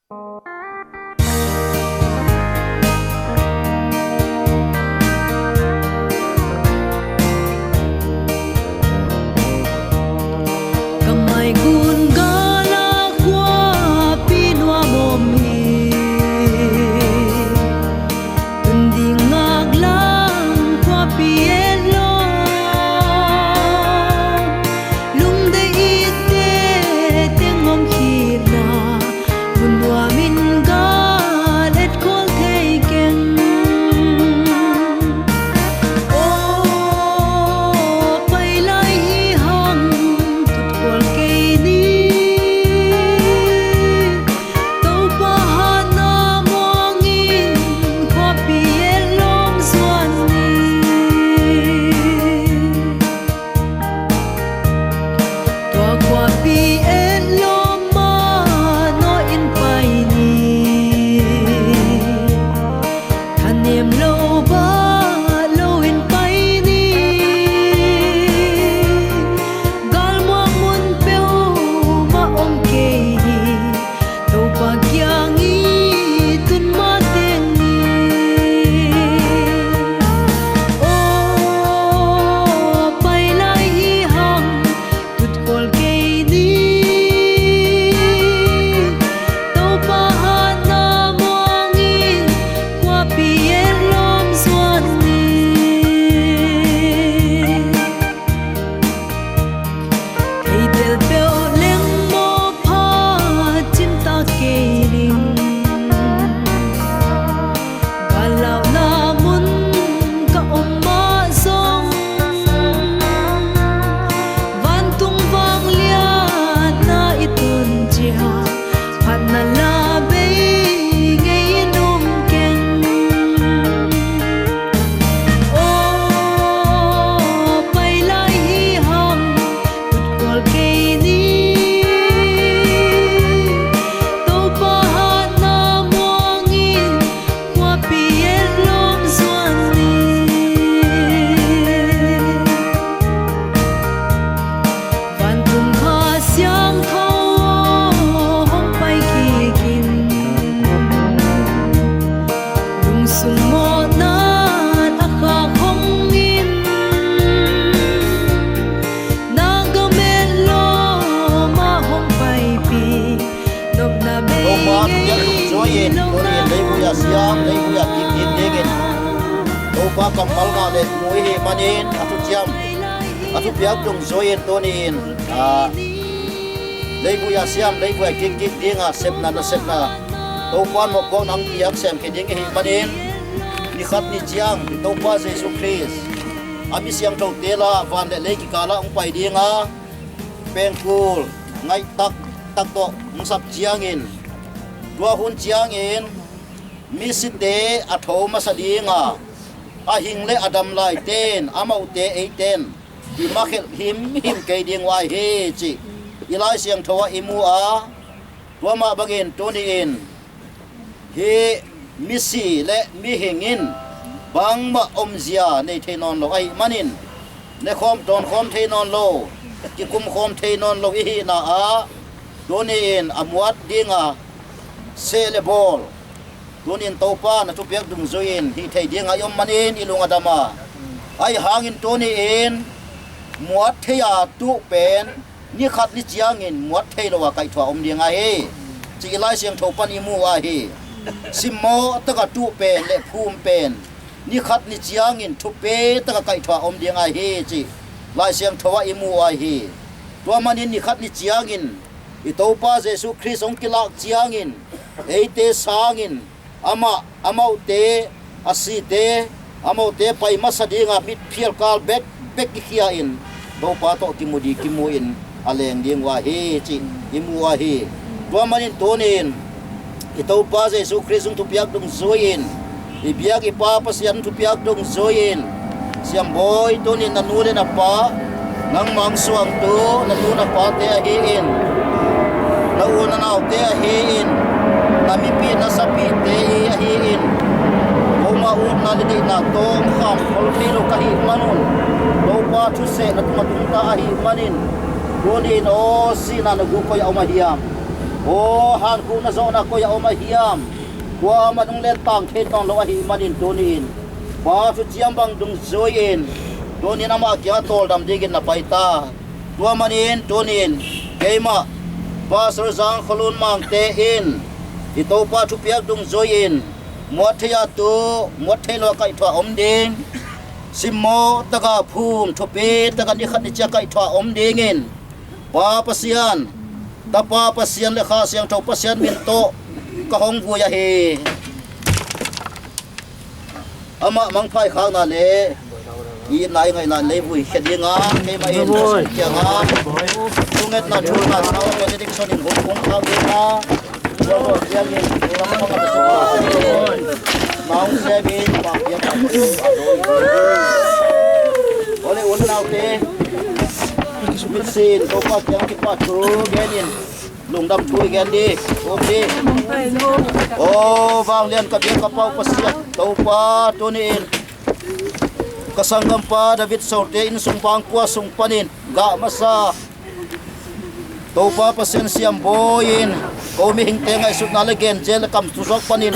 Ka mai kun gala khuapi nuam om hi. Tun ding ngak lang khuapi et lou. Lungdeih i te teng om khit na. Mun nuam in gal et khol thei keng. Aw, pai lai hi hang, tut khol kei ni. Toupa hatna muang in, khuapi et lawm zuan ni. Tua khuapi et lawm mah nou in pai ni. Thanem lou, bat lou in pai ni. Galmuang mun peuhmah om kei hi. Toupa kiang i tun ma teng ni. Aw, pai lai hi hang, tut khol kei ni. Toupa hatna muang in, khuapi et lawm zuan ni. Thei tel peuh leng mawk pha chim ta kei ding. Gal launa mun ka om mah zong, vantung vangliatna i tun chiang, phatna la bei ngei in um keng. Aw, pai lai hi hang, tut khol kei ni. Toupa hatna muang in, khuapi et lawm zuan ni. Vantung Kha Siangthou hong pai kik in, lungsung mawhna a khak hong in, na gam et lawm ah hong paipih. Toupa thupiak dungzui in, tuni in leivui a siam, leivui a kik kik ding in, Toupa kammal ngah leh mu i hih manin, a thuchiam, a thupiak dungzui in tuni in, ah, leivui a siam, leivui a kik kik ding a sepna, nasepna Toupa'n mohpuakna hong piak sem khe ding i hih manin, ni khat ni chiang Toupa Jesu Khrist a mi siangthoute lah van leh lei kikal ah hong pai ding a, pengkul ngaihtak tak toh hong sap chiangin, tua hun chiangin misite a thou masa ding a, a hing leh a dam laite'n, amaute eite'n i makhelh himhim kei ding uh ahi chih i Laisiangthou ah i mu a. Tua mah bangin tuni in hi misi leh mihing in bangmah omzia nei thei nawnlou ahih manin, nekhawm tawnkhawm thei nawnlou, kikumkhawm thei nawnlou i hihna ah, tuni in a muat ding a seh leh bawl, tuni in Toupa'n a thupiak dungzui in hih thei ding a i om manin i lung a dam a. Ahihhangin tuni in muat thei a tuh pen ni khat ni chiangin muat theilou a kaihthuah om ding ahi chih i Laisiangthou pan i mu ahi. Simmoh tak a tuh pen leh phum pen ni khat ni chiangin thupi tak a kaihthuah om ding ahi chih Laisiangthou ah i mu ahi. Tua manin ni khat ni chiangin i Toupa Jesu Khrist hong kilak chiangin, eite sangin amah, amaute, a site, amaute pai masa ding a mitphial kal bekbek i khia in, Toupa toh kimu di kimu in a leng ding uh ahi chih i mu ahi. Tua manin tuni in i Toupa Jesu Khrist hong thupiak dungzui in, i biak i Pa Pasian hong thupiak dungzui in, Siambawi, tuni in na nu leh na pa, nangmah hong suangtu na tu na pate ahi in, na u na naute ahi in, na mipih na sapihte i ahi in, momaw utna leh deihna tawm kham khol theilou ka hih man un, Toupa thusehna tung a tung ta ahih manin, tuni in aw, sihna na guk koi a om a hiam? Aw, hankhuhna zohna koi a om a hiam? Kuamah nunglen tang thei nawnlou ahihmanin tuniin Pa thuchiam bang dungzuiin tuniin amah kiang tawldam dingin na pai ta. Tua manin tuniin keimah Pastor Zangkholun Mangte in i Toupa thupiak dungzuiin muat thei a tu, muat theilou a kaihthuah om ding, simmoh taka phum thupi taka ni khat ni chia kaihthuah om dingin Pa Pasian, Tapa Pasian leh Kha Siangthou Pasian min tawh ka hong vui ahi. Amah mangpha i khakna leh i itna i ngaihna lei vui khe dinga, keimah in Pasian kianga thungetna thu na thau benediction in hong kong khak dinga. Naung siamin pa kiang. Ole un naute. Mitsin Toupa kiang kipahthu genin lungdam thu i gen di. Um di. Aw, vanglian ka biak ka pau Pasian Toupa, tuniin ka sanggampa David Sote innsung bangkua sung panin gah masa Toupa Pasian siambawiin kou mihingte ngaihsutna leh gen zel leh kam thu zawk panin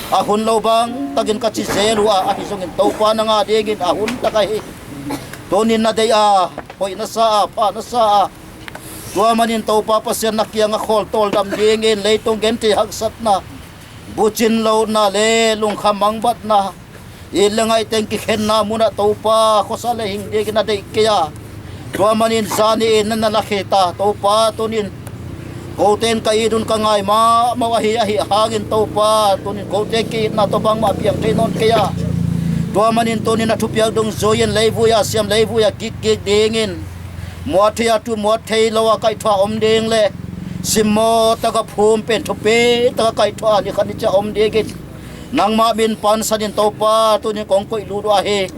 a hun lou bang takin ka chi zel ua, ahi zongin Toupa nang a dingin a hun tak ahi. Tuniin na deih a, hoih na sa a, pha na sa a. Tua manin Toupa Pasian na kianga khawl tawldam dingin leitung genthei haksatna, buchinlouhna leh lungkham mangbatna, it leh ngaih teng kikhenna munah Toupa khosa leh hing dingin na deih kei a. Tua manin zani in na na la khe ta Toupa, tuniin kouten ka it un ka ngai mahmah ahi, ahihhangin Toupa, tuniin koute ki-itna toh bangmah piang thei nawn kei a. Tua manin tuniin na thupiak dungzuiin leivui a siam leivui a gik gik dingin muat thei a tu muat theilou a kaihthuah om ding leh simmoh taka phum pen thupi taka kaihthuah ni khat ni chia om dingin nangmah min pansanin Toupa tuniin kong koih lut uh ahi.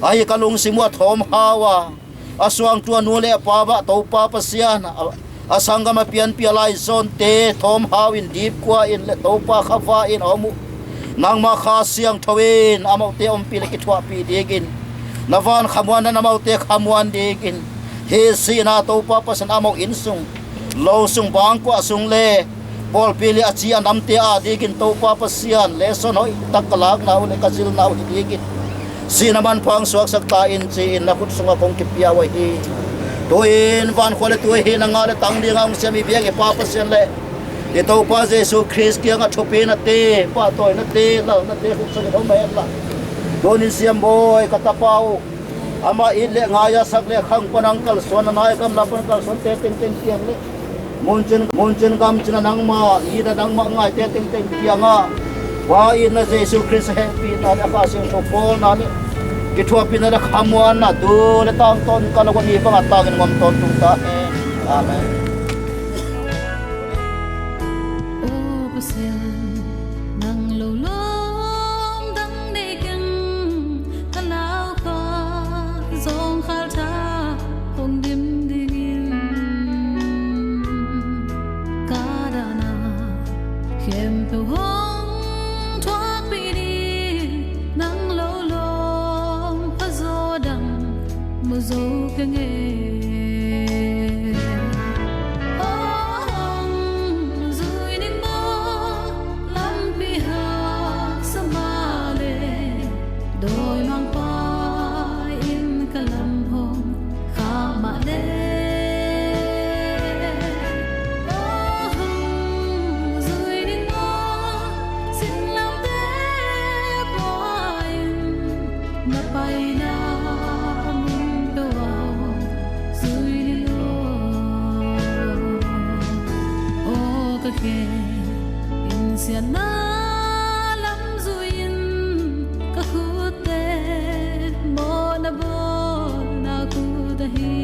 Ahi ka lungsim uah thawmhau a, a suangtuanu leh a pa bah Toupa Pasian, a, a sanggam a pianpih a laizawnte thawmhau in dipkuain leh Toupa kha va in a om uh. Nangmah Kha Siangthou in amaute ompih leh kithuahpih dingin, na van khamuanna in amaute khamuan dingin, hi sihna Toupa Pasian amau innsung, lou sung bangkua sung leh pawlpi leh a chi a namte a dingin Toupa Pasian lesson hoihtak ka lakna uh leh ka zilna uh hi dingin sihna manpha hong suaksak ta in chiin na khut sunga kong kipia uh ahi. Tuin vankhua leh tuipi na ngah leh tang dinga hong siam i biak i Pa Pasian leh i Toupa Jesu Khrist kianga thupihnate, pahtawinate, lalnate khut sungin om hen la. Tuniin siambawi ka tapa uh, amah it leh ngai a sak leh khang pan a kalsuan, a nai gamla pan kalsuante tengteng kiang leh munchin, munchin gamchin a nangmah it a nangmah ngaite tengteng kianga Pa itna, Jesu Khrist hehpihna leh a Kha Siangthou pawlna leh kithuahpihna leh khamuanna tu leh tangtawn ka lawm ni banga tangin ngam tawntung ta hen. Amen. Aw Pasian, nang lou lawm dang nei keng, ka lau kha zawngkhal tha hong dim dingin, ka dahna khempeuh hong thuakpih ding, nang lou lawm pha zaw dang mu zou ka ngei. Aw hong zui ning maw, lampi haksa mahleh, dawimangpa in ka lam hong khak mahleh. Aw hong zui ning maw, singlamteh pua in, na paina mun peuh a hong zui ning aw. Aw ka khe in siatna lam zuiin, ka khutte mawhna bawlna khut ahi.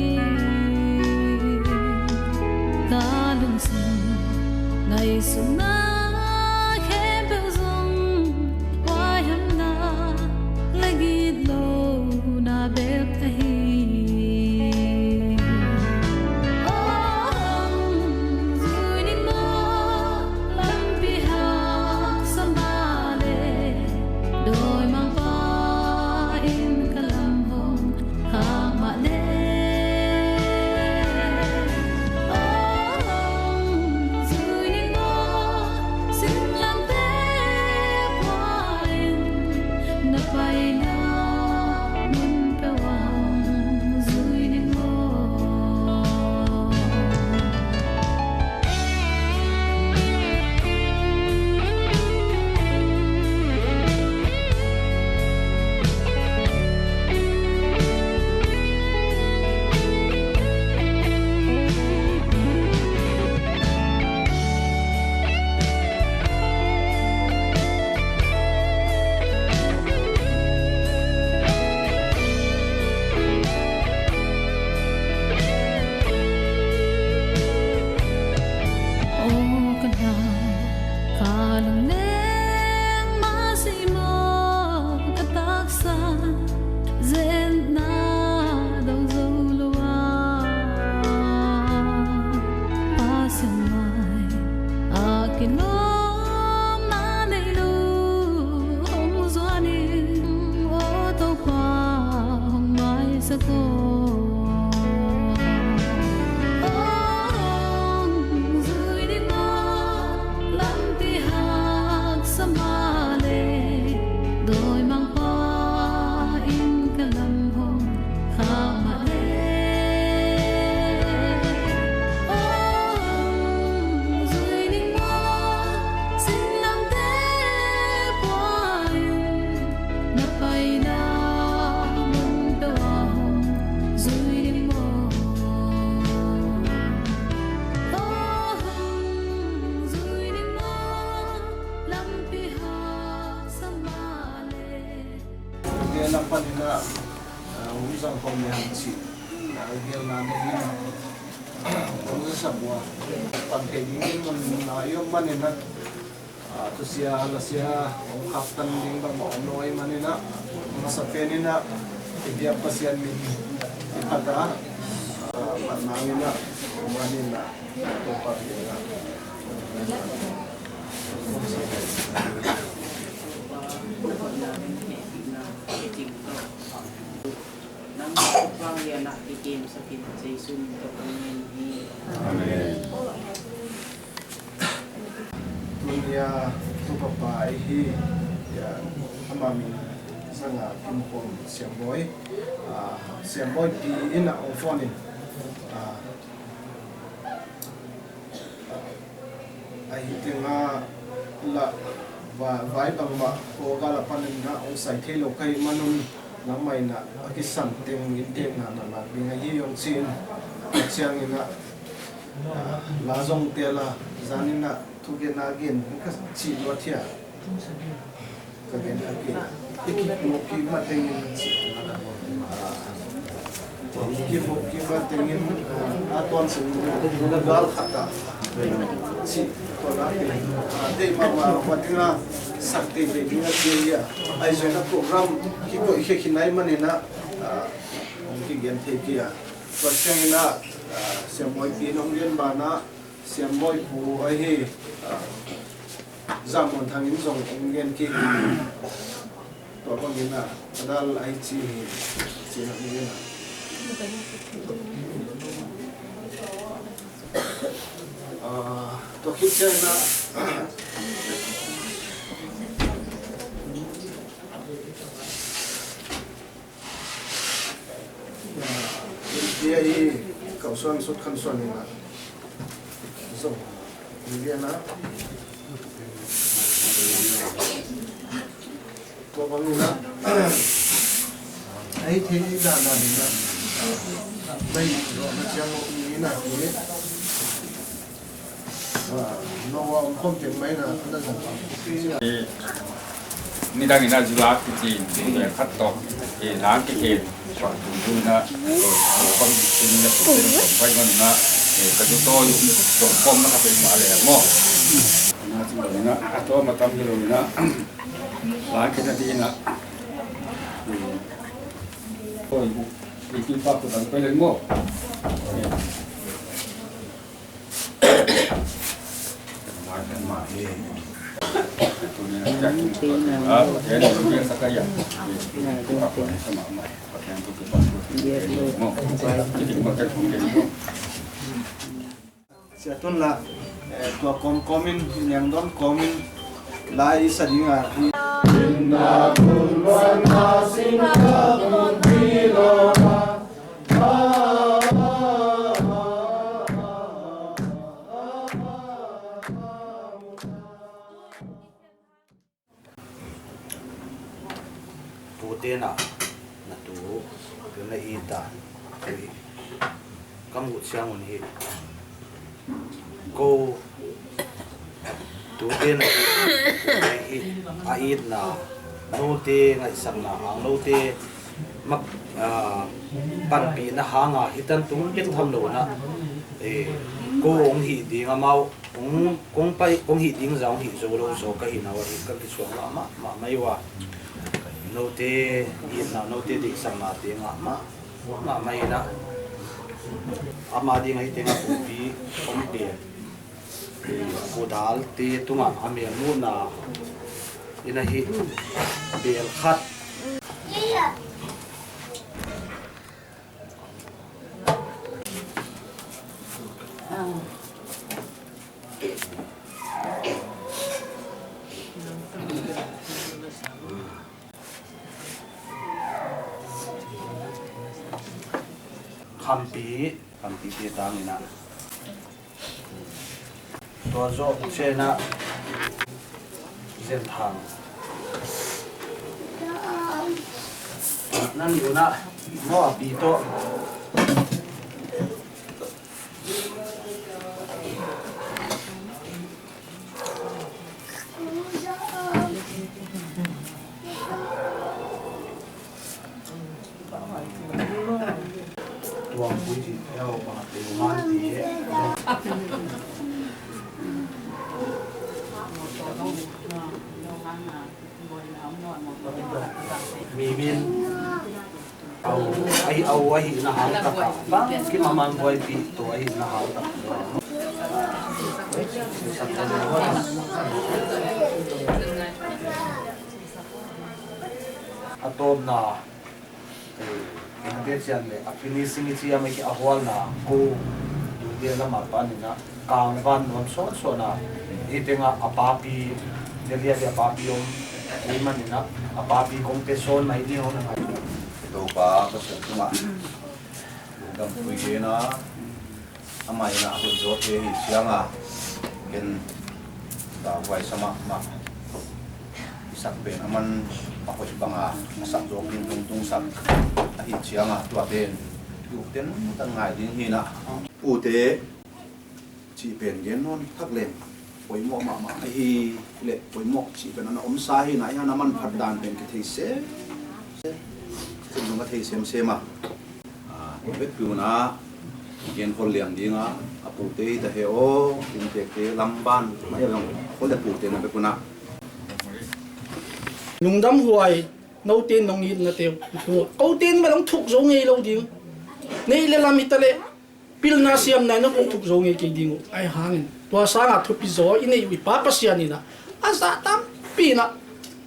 Ka lungsim ngaihsutna khempeuh zong huaihamna leh gitlouhna bek ahi. Aw hong zui ning maw, lampi haksa mahleh, dawimangpa in ka lam hong khak mahleh. Aw hong zui ning Lawmna neilou hong zuan in, aw Toupa hong maisak aw. Hong zui ding maw, lampi haksa mahleh, dawimangpa in ka lam hong khak mahleh. Hong zui ding maw, singlamteh pua in, na paina mun peuh ah hong zui ding maw. Hong zui ding maw, lampi haksa mahleh. Gel apan in a, ah, hong zang khawm leh hang chi. Ah, gelna nei in, ah, hong za sa bua. Pan thei ding in mun na i om man in a, ah, thusia, lasia, hong khaktan ding bangmah om nawn man in a, masapen in a, i biak Pasian min i phat a, ah, phat nang in a, man in a, Toupa min in a. Nang Toupa ngian ah i kimsak in, Jesu min tawh ka ngen hi. Amen. Tuni a Toupa pa i hi, ya, ama min zang a kin khawm Siambawi, ah, Siambawi pi in a hong phone in, ah, Ahi teng a la va-, vai bangmah ko gal apan in a hong sai theilou ka hih man un, nangmah in a kisan teng in thei na na lak ding ahi hong chi in, a chiang in a, ah, la zong tel a, zan in a thugen a gen ka chih lua thia. Ka gen a ki, i kimoh kik mateng in, ah, kimoh kik mateng in, ah, a tuan sung gal khat a, chi, tuan a ki, ah, tei mahmah, va ding a, sak teitei ding a chi a, ai zoi na program kikoih khe khin ai man in a, ah, hong kigen thei kei a. Tua chiang in a, ah, Siambawi pi in hong gen ban a, Siambawi pu ahi, ah, Zammuanthang in zong hong gen kik. Tua bang in a, a dal ahi chi hi, chi na hong gen a. Ah, tua khit chiang in a, India hi kau suan sut khan suan in a. So, India na. Ko bang in a. Ai thei dan dan in a. Mai ro na chiang in a. Nidang in a zua kichi, eh, khat toh, eh, lang kikhen, suan tung tung in a, eh, kong kichi in a, kong pai man in a, eh, ka zu toh, kong kom na ka pen ma le mo. Na zua in a, a toh ma tam hilou in a, lang kikhen a di in a. Oi, i kin pa ko tang pai le mo. Sia tun la, eh, tua kawmkawm in, niang don kawm in, lai i sa ding a. Tute na, na tu, tu na i ta, tu i, ka muh chiang un hi. Kou, tute na hi, hi, a itna, noute ngaihsakna hang, noute mak, ah, panpihna hang a, hitan tung ken tham lou na, eh, kou hong hi ding amau, Kong, kong pai, kong hih ding zah, hong hih zou lou zaw ka hihna uah hi ka kisuang mahmah, mahmah mai ua. Noute itna, noute deihsakna te ngah mahmah, mahmah mai in a. Ama ding ahi teng a pumpi, pumpi. Kudal te tungah a mel muhna in ahi, bel khat. Khampi, khampi te tang in a. Tua zoh chiang a, zen thang. Nan yu na, mo a pi to. Mi min. Au, ahi, au, ahihna hang taka. Bangkim a man buaipih toh ahihna hang taka. A tawpna, eh, eng te chiang leh, a finishing i chi a mai ki a hualna, ko, tu dia lama pan in a, kang van nuam sawn sawn a, i teng a a papi, dia dia dia papi om, ei man in a, a papi kong pe sawn mai ding hon a ngai. Toupa Pasian tungah lungdampui gen a, amah in a hoih zaw te hi chiang a, ken ka huai sa mahmah. I sak pen aman a hoih bang a, a sak zawk ding tungtung sak ahi chiang a, tua pen tu ten tan ngai ding hi na. Pute chih pen gen nawn thak leng poimoh mahmah ahi leh, poimoh chih pen ana om sa hi na, hiai a manphat dan pen kithei semsem, ka thei semsem a. Ah, vek pi un a, gen khol liam ding a, a pute hi ta hi aw, tin tek te lam ban, mai a long, khol leh pute na vek un a. Lungdam huai, nou ten nong itna te uh. Kou ten va long thuk zou ngei lou ding. Neih leh lam hi ta leh, pilna siamna in kong thuk zou ngei kei ding uh. Ahihhangin tua sang a thupi zaw i neih uh i Pa Pasian in a, a zah tampi in a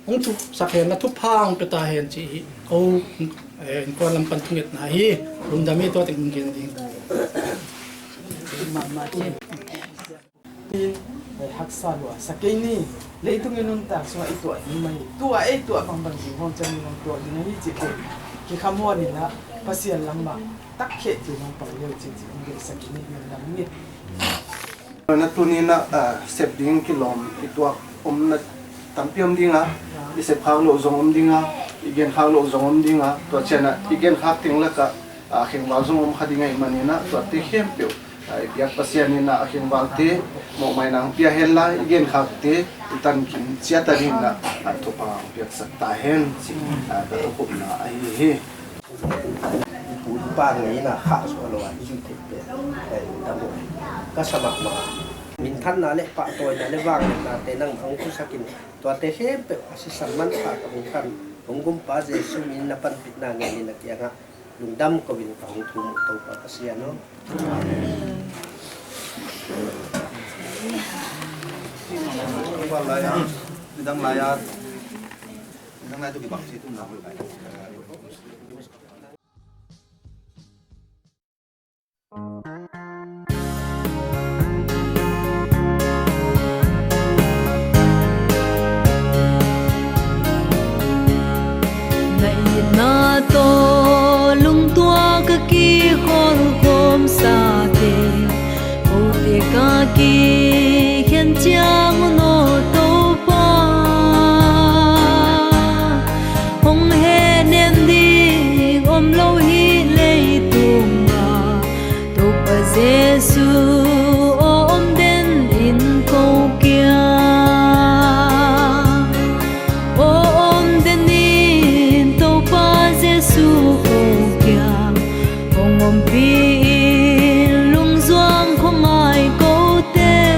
hong thuk sak hen la, thupha hong pe ta hen chih hi. Kou, eh, inkuan lam pan thungetna hi. Lungdam hi, tua teng gen ding. Mahmah chi. Tin, eh, haksa lua sa kei ni. Leitung i nuntak sung a i tuah ding mai. Tua ei tuah bangbang ding hong chan in hong tuah ding ahi chih te. Kikhamuan in a, Pasian lam mah tak khe ti hong pang leu chih chih hong gen sak ni, lungdam ni. Na tuni na, ah, sep ding kilawm, i tuak omna tampi om ding a, i sep khak louh zong om ding a, i gen khak louh zong om ding a, tua chiang a, i gen khak teng lak a, ah, khengval zong om kha ding ahih manin a, tuate khempeuh, ah, i biak Pasian in a, a khengval te mohmaina hong pia hen la, i gen khak te i tan kim chiat a ding in a, ah, thupha hong piak sak ta hen, chih, ah, ka thukhupna ahi hi. I pu i pa ngeina khah suah lou a i zui theih pen, eh, lungdam uh. Ka sa mahmah. Minthanna leh pahtawina leh vangliatna te nangmah hong pusak in, tuate khempeuh a sisan manpha ka hong khan, hong gumpa Jesu min in na panpihna ngen in na kiang ah lungdam kou in ka hong thum uh, Toupa Pasian aw. Amen. Nidang lai a, nidang lai a, nidang lai tu kibang chi tum na hoih lai. Na itna toh lungtuak a kikhol khawm sa te, kou te ka kikhen chiang un aw Toupa. Hong hehnem ding omlou hi leitung a, Toupa Jesu aw om den in kou kiang. Aw om den in Toupa Jesu kou kiang. Hong ompih in lungzuang khong ngai kou te.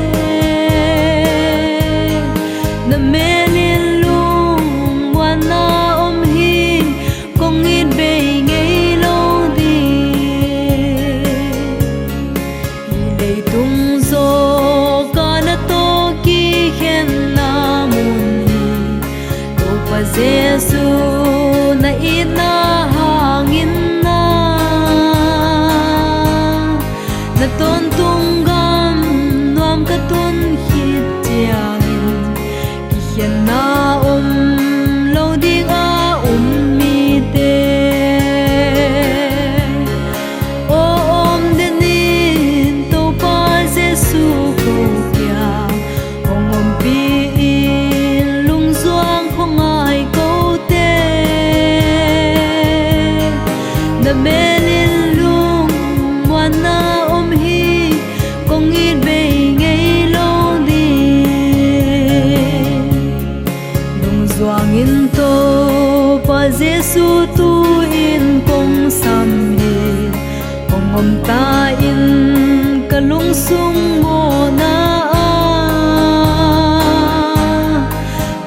Ka in ka lungsung mawhna ah,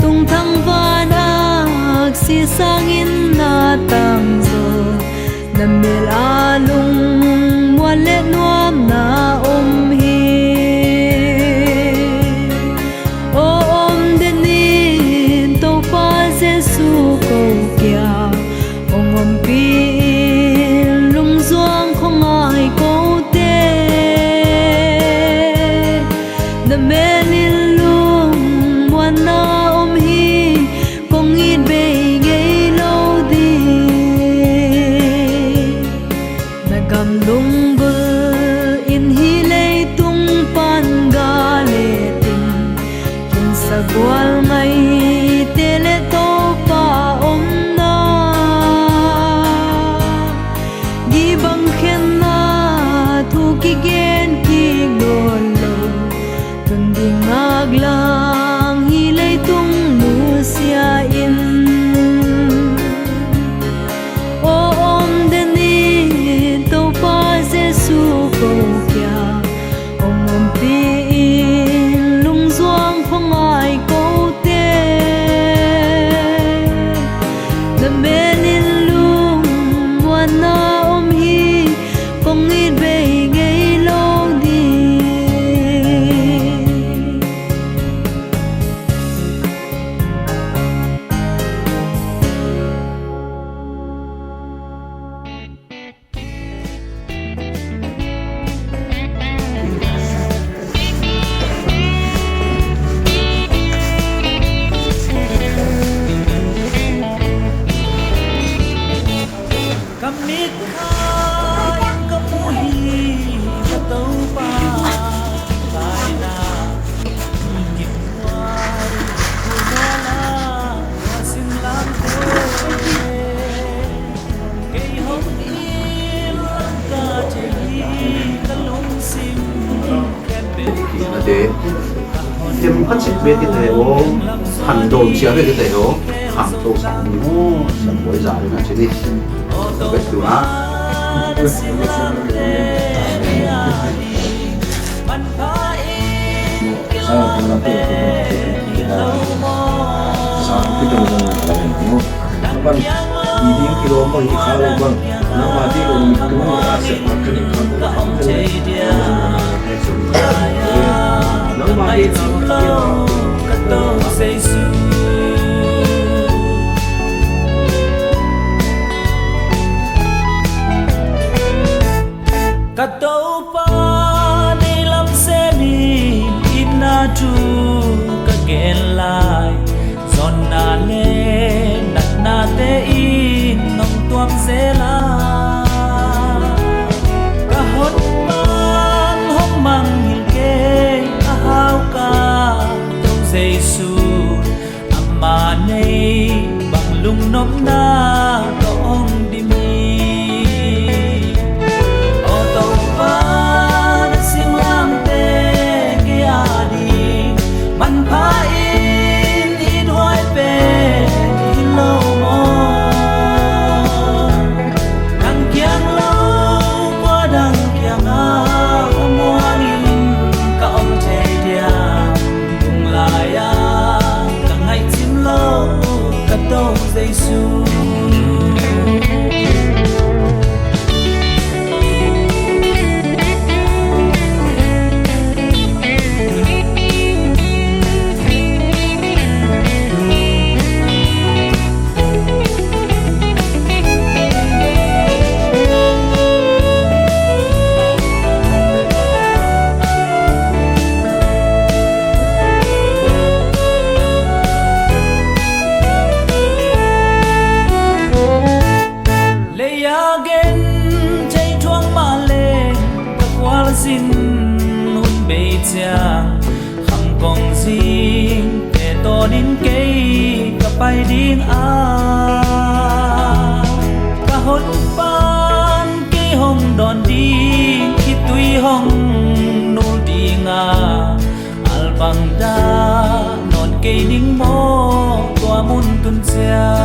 tungthang van aksi sangin na tang zaw, na mel ah lungmuan leh nuamna om hi. Aw om den in Toupa Jesu kou kiang, hong ompih in lungzuang khawngai kou te. Na mel in lungmuanna om hi, kong it bei ngei lou ding. Na gam lungbul in hi leitung pan gal et in, kinsa gual ngaite leh Toupa omna. Gibang khenna thu kigen kik nawn lou, tun ding ngaklang hi leitung nusia in. Aw om den in Toupa Jesu kou kiang, hong ompih in lungzuang khawngai kou te. Na mel in lungmuanna om hi, kong it bei ngei lou ding. Ka mit kha in ka mu hi ka Toupa, taina. Kiphuai, khuala, ka simlangte. Kei hong it lam ka chei hi ka lungsim. Kei na de. Tem khat sik be ki te o, han dom sia be ki te o, khang to sa mo, sa boi za na chini. Sa be tu na. Ka Toupa, nei lam sem in, itna thu ka gen lai. Zonna leh natnate in nong tuam zel a. Ka hon pan hong mangngilh kei a hau ka Tou Jesu. Amah neih bang lungnopna ka hon dim hi. Aw Toupa, na simlangte kei ading manpha in it huai pen hilou maw. Nang kiang lou kua dang kiang a ka muang in ka om thei diam. Lunglai a ka ngaihchim lou ka Tou Jesu. Lei a gen thei thuak mahleh ka khual zin hun bei chiang, khang kong zing te tawnin kei ka pai ding a. Ka hon pan kei hong dawn ding, khitui hong nul ding a. Albang dah nawn kei ning maw tua mun tun chiang.